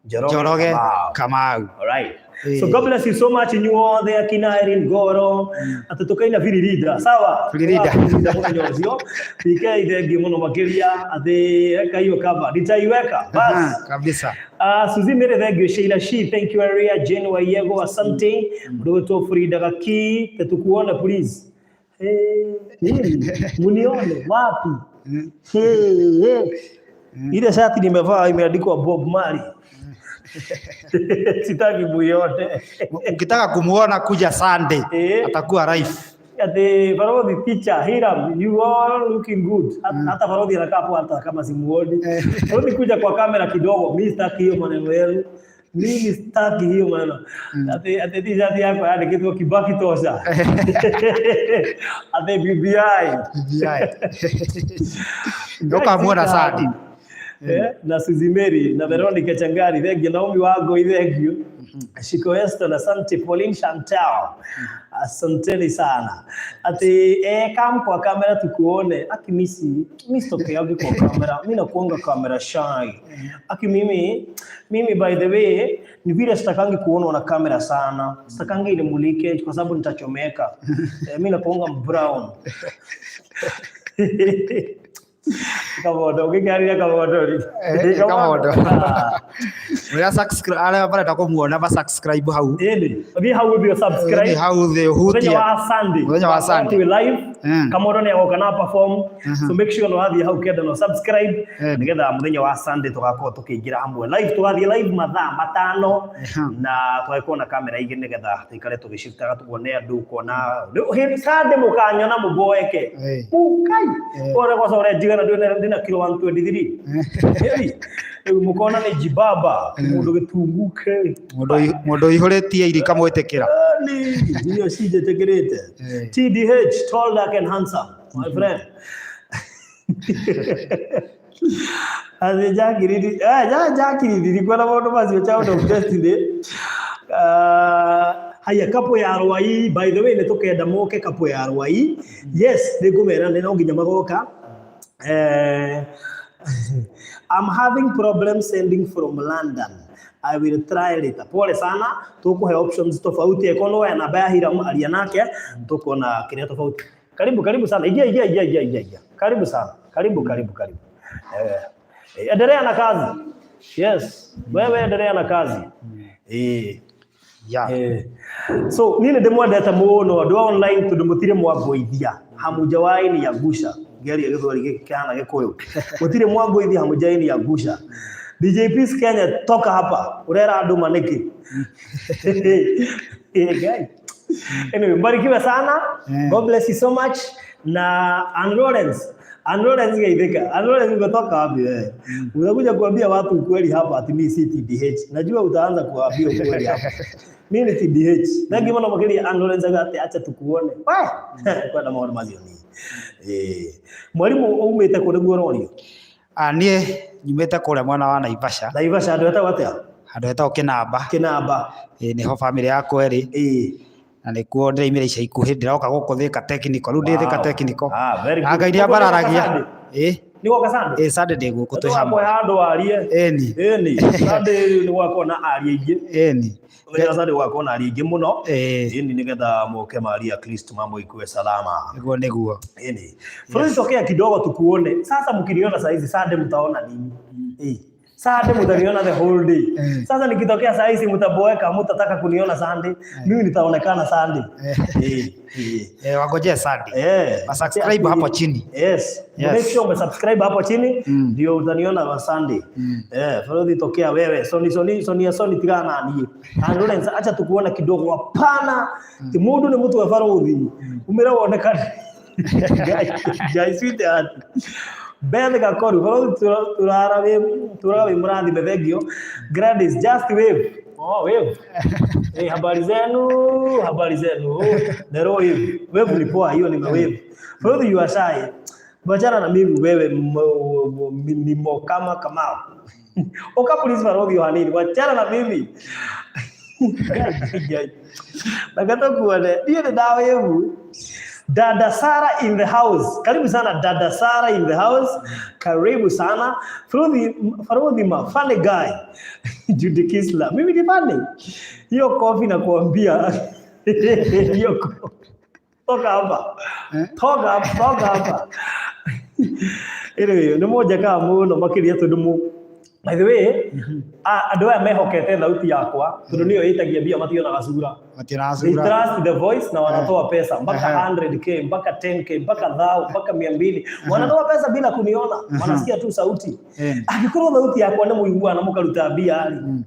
Njoroge Njoroge Kamau. Kamau. All right. Eh. So God bless you so much you othe akina Irene Goro atĩ tũkaina Firirida sawa. Firirida. Firirida mũthenya ũcio PK thengiũ mũno makĩria atĩ eka hiyo cover nitaiweka bas. Aha, kabisa. Suzy Mary thank you Sheila Shi thank you Aria Jane Waiego asante mũndũ wĩtwo Frida Gaki tetukuona please. Hey, nini? Munione wapi? Hey, hey. Ile shati nimevaa imeandikwa Bob Marley. Sitaki muione. Ukitaka kumuona kuja Sunday Eh. atakuwa live. Ati Barothi teacher Hiram you all looking good. Hata Barothi anakaa poa hata kama simuoni. Barothi kuja kwa kamera kidogo, mimi sitaki hiyo maneno yenu. Mimi sitaki hiyo maneno. Ati t-shirt yako yaandikĩtwo Kibaki tosha. Ati BBI. BBI. Ndokamuona Sunday. Na Suzy Mary na Veronica Changari thank you Naomi Wangoi thank you Shiko Eston asante Pauline Chantal asanteni sana ati kam kwa kamera tukuone aki misi mi sitokeagi kwa kamera mi nakuanga kamera shy aki mimi by the way ni vile sitakangi kuonwa na kamera sana sitakangi inimulike kwa sababu nitachomeka. Mi nakuanga brown. Kamondo ũngĩkĩarĩria Kamondo rĩ. Kamondo. Ũrĩa subscribe arĩa marenda kũmuona ma subscribe hau. Ĩni, thiĩ hau ũthiĩ subscribe. Thiĩ hau thĩ Mũthenya ũhutie. wa Sunday. Mũthenya wa Sunday. Twĩ live. Kamondo nĩ agoka na perform. So make sure nĩ wathiĩ hau kenda na subscribe nĩgetha mũthenya wa Sunday tũgakorwo tũkĩingĩra hamwe live. Tũgathiĩ live mathaa 5 na tũgagĩkorwo na kamera igĩrĩ nĩgetha tũikare tũgĩciftaga tuone andũ kuona hĩndĩ Sunday mũkanyona mũboeke. Mũkai. Ore kwanza ũrĩa njigana ndĩna kilo 123. Rĩu mũkona nĩ jibaba mũndũ gĩtunguke. Mũndũ ũihũrĩtie irika mwĩtĩkĩra. Irio cinjĩtĩkĩrĩte. TDH tall dark and handsome my friend. Atĩ Jacqueline, Jacqueline ndikuona maũndũ macio Child of Destiny. Haya kapo ya Rwai by the way nĩ tũkenda moke kapo ya Rwai. Yes nĩ ngũmera nĩ no nginya magoka. I'm having problems sending from London. I will try later. Pole sana, tukuhe options tofauti. Eko no ya namba ya Hiram aria nake, tukuona kiria tofauti. Karibu karibu sana. Ingia ingia ingia ingia ingia. Karibu sana. Karibu karibu karibu. Endelea na kazi. Yes, wewe endelea na kazi. Yeah. So niĩ nĩ ndĩmwendete mũno andũ a online tondũ mũtirĩ mwangũithia hamujawai ni yagusha. Ngĩaria Gĩthweri gĩkĩ kĩhana Gĩkũyũ. Gũtirĩ mwangũithi hamjaini angusha. DJ Peace Kenya toka hapa. Ũrera andũ ma nĩkĩ? Ngai. Anyway, mbarikiwe sana. God bless you so much. Na Ann Lawrence. Ann Lawrence geithĩka. Ann Lawrence umetoka wapi wewe? Utakuja kuambia watu ukweli hapa ati mimi si TDH. Najua utaanza kuwaambia ukweli hapa. Mimi ni TDH. Thank you mũno makĩria Ann Lawrence auga atĩ acha tukuone. We! Kwenda maũndũ macio niĩ. Eh. Mwarimu umĩte kũ nĩguo ũrorio? Ah, niĩ nyumĩte kũrĩa mwena wa Naivasha. Naivasha handũ hetagwo atĩa? Handũ hetagwo Kĩnamba. Kĩnamba. Ĩĩ nĩho bamĩrĩ yakwa ĩrĩ. Ĩĩ. Na nĩkuo ndĩraimĩra ica ikuhĩ ndĩroka gũkũ Thika Technical. Rĩu ndĩ Thika Wow. Technical. Ah, very Na good. Ngai nĩambararagia. Sunday? Ĩĩ. Nĩ gwoka Sunday? Ĩĩ Sunday ndĩ gũkũ twĩ hamwe. Nĩtũgakũhe handũ warie. Ĩni. Ĩni. Sunday nĩ gwakorwo na aria aingĩ. Ĩni. Mũthenya wa Sunday gũgakorwo na aria aingĩ mũno. Ĩĩ. Ĩni nĩgetha moke maria Kristo mambo ikuwe salama. Nĩguo nĩguo. Ĩni. Yes. Tokea kidogo tukuone. Sasa mkiniona saa hizi Sunday mtaona nini? Eh. Sunday mtaniona the whole day. Sasa nikitokea saa hizi mtaboeka, mtataka kuniona Sunday. Mimi nitaonekana Sunday. Eh. Eh. Eh, wangojee Sunday. Eh. Wa subscribe hapo chini. Yes. Yes. Make sure umesubscribe hapo chini ndio utaniona wa Sunday. Eh, Farodhi tokea wewe. Soni soni soni ya soni tigana na niĩ. And Lawrence acha tukuona kidogo hapana. Ti mundu ni mtu wa Farodhi. Umira wonekane. Ngai Ngai sweet heart. Beth Gakoru, Farodhi turara wi turara wi murathime thengio. Gladys just wave. Oh, wave. Eh, habari zenu, habari zenu. Nero wave. Wave ni poa, hiyo ni wave. Farodhi you are shy. Wachana na mimi wewe ni mokama kamao. Oka please Farodhi hanini, wachana na mimi. Nakata kuone. Niĩ nĩ ndawevu. Dada Sara in the house. Karibu sana Dada Sara in the house. Karibu sana. Farodhi Farodhi ma funny guy. Judy Kisla. Mimi ni funny. Hiyo kofi nakuambia. Hiyo kofi. Toka hapa. Toka hapa, toka hapa. Anyway, nĩ mũnjakaga mũno makĩria tondũ mũ By the way, andũ aya mehokete thauti yakwa tondũ nĩyo ĩtagia mbia mationaga cura. Mationaga They cura. trust the voice na wanatoa pesa mpaka 100k mpaka 10k mpaka thao mpaka 200 wanatoa pesa bila kuniona, wanasikia tu sauti. Angĩkorwo thauti yakwa nĩ mũiguaga na mũkaruta mbia rĩ,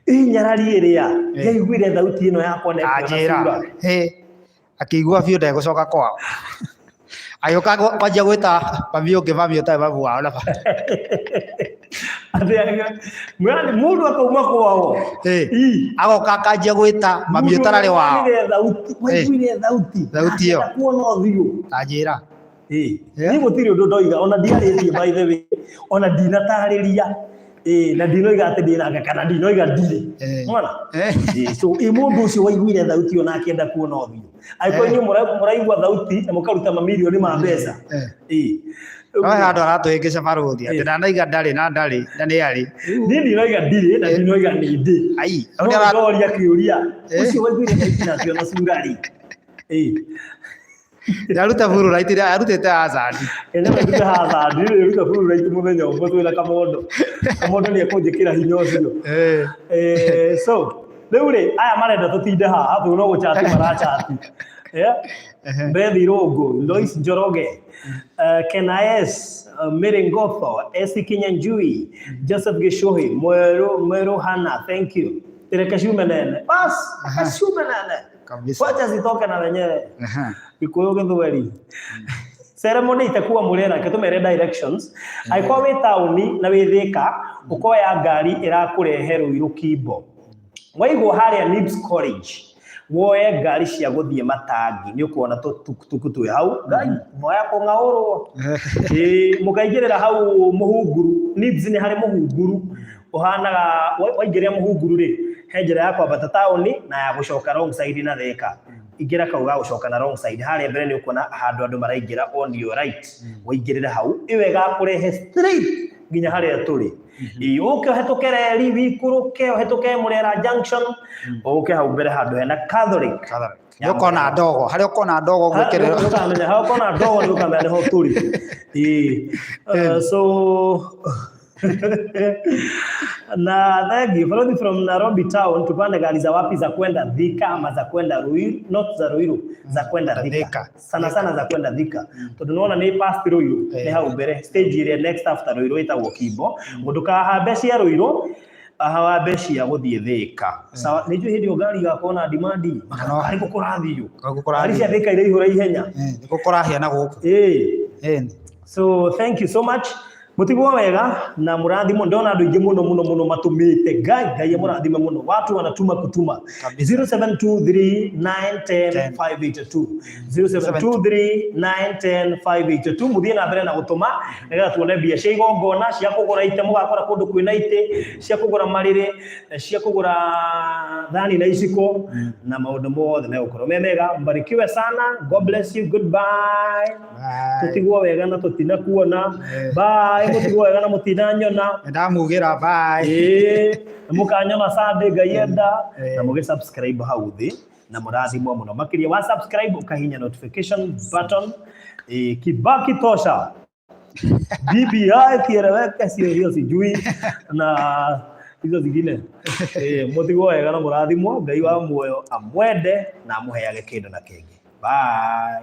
ĩ nyarari ĩrĩa yaiguire thauti ĩno yakwa na ĩkĩona Anjĩra. cura. Ĩ. Akĩigua biũ ndegũcoka kwao. Agĩũka kwanjia gwĩta mami ũngĩ mami ũtarĩ mamu wao na baba. Atĩ mũndũ akauma kwao. Ĩ. Ĩ. Agoka akanjia gwĩta mami Mũndũ ũtararĩ wao. waiguire thauti, waiguire thauti. Thauti ĩyo. Akĩenda kuona ũthiũ. Anjĩra. Ĩ. Yeah. Niĩ gũtirĩ ũndũ ndoiga ona ndiarĩtie by the way ona ndinatarĩria ĩ na ndinoiga atĩ ndĩnake kana ndinoiga ndirĩ mwana Ĩ, so ĩ mũndũ ũcio waiguire thauti ĩyo na akĩenda kuona ũthiũ angĩkorwo inyuĩ mũraigua thauti na mũkaruta mamirioni ma mbeca ĩ No he handũ aratũhĩngĩca barũthi atĩ ndanaiga ndarĩ na ndarĩ na nĩ arĩ. Niĩ ndinoiga ndirĩ na ndinoiga nĩ ndĩ. Ai, No hau nĩ ara- ndoria kĩũria ũcio waiguire thauti na akĩona cura rĩ ĩ Nĩaruta bururaiti arutĩte hazard. Ene ndute hazard rĩ ruta bururaiti mũthenya ũmwe twĩna kamondo. Kamondo nĩ ekũnjĩkĩra hinya ũcio. So rĩu rĩ aya marenda tũtinde haha tondũ no gũchati marachati. Yeah. Beth Irũngũ, Lois Njoroge, Kenaes, Mary Ngotho, Esi Kinyanjui, Joseph Gichuhi, Mweru Mweru Hana, thank you. Reke ciume nene. Bas, reke ciume nene. Kabisa. Wacha zitoke na wenyewe. Gikuyu Gĩthweri. Ceremony itakuwa Murera, reke tũmere directions. Angĩkorwo wĩ taũni na wĩ Thĩka, ũkoya ngari ĩrakũrehe Ruiru Kimbo. Waigwo harĩa Nibs College, woe ngari cia gũthiĩ Matangi, nĩ ũkuona tũtukutuku twĩ hau. Ngai, moya kũng'aũrwo. Ĩĩ, mũkaingĩrĩra hau Mũhunguru, Nibs nĩ harĩ Mũhunguru, ũhanaga waingĩrĩra Mũhunguru rĩ, he njĩra ya kwambata taũni na ya gũcoka wrong side na Thĩka. Ingĩra kau ga gũcoka na wrong side, harĩa mbere nĩ ũkuona handũ andũ maraingĩra on your right, waingĩrĩra hau, ĩyo ĩgakũrehe straight nginya harĩa tũrĩ. Ĩĩ, ũke ũhetũke reri, wĩikũrũke, ũhetũke Murera Junction, ũke hau mbere handũ hena Catholic. Nĩ ũkona ndogo, harĩa ũkona ndogo gwĩkĩrĩrwo. Nĩũkamenya, harĩa ũkona ndogo nĩ ũkamenya nĩho tũrĩ. Ĩĩ. So Na thank you. Balozi from Nairobi town, tupande gari za wapi za kwenda Thika ama za kwenda Ruiru, not za Ruiru, za kwenda Thika. Thika. Sana sana za kwenda Thika. Tondu nĩwona nĩ past Ruiru, nĩ hau mbere stage ĩrĩa next after Ruiru ĩtagwo Kimbo. Ndũkahambe cia Ruiru, ahambe cia gũthiĩ Thika. Sawa, nĩ njũĩ hĩndĩ ĩyo ngari igakorwo na demand. Mũno. Arĩ kũrathiũ. Gũkũ Ngari kũrathiĩ. cia Thika iraihũra ihenya. Nĩkũ kũrahĩa na gũkũ. Ĩĩ. Ĩni. So thank you so much. Mutigwo wega na mũrathimwo. Ndona andũ aingĩ mũno mũno mũno matũmĩte. Ngai Ngai amũrathime mũno. Watu wanatuma kutuma. Kabisa. 0723910582 0723910582 muthie na mbere na gũtũma nĩgetha tuone mbia cia igongona, cia kũgũra itĩ, mũgakora kũndũ kwĩna itĩ, cia kũgũra marĩrĩ, cia kũgũra thani na iciko na maũndũ mothe megũkorwo me mega. Mbarikiwe sana. God bless you. Goodbye. Bye. Tũtigwo wega na tũtinakuona. Bye. Mũtigwo wega na mũtinanyona. Nĩndamugĩra bye. Ĩĩ, na mũkanyona Sunday Ngai enda. Eh. Na mũgĩ subscribe hau thĩ na mũrathimwo mũno makĩria wa subscribe ũkahinya notification button. Ĩĩ, Kibaki tosha, BBI kieleweke, sio hiyo sijui na hizo zingine. Ĩĩ, mũtigwo wega na mũrathimwo. Ngai wa muoyo amwende na amũheage kĩndũ na kĩngĩ. Bye.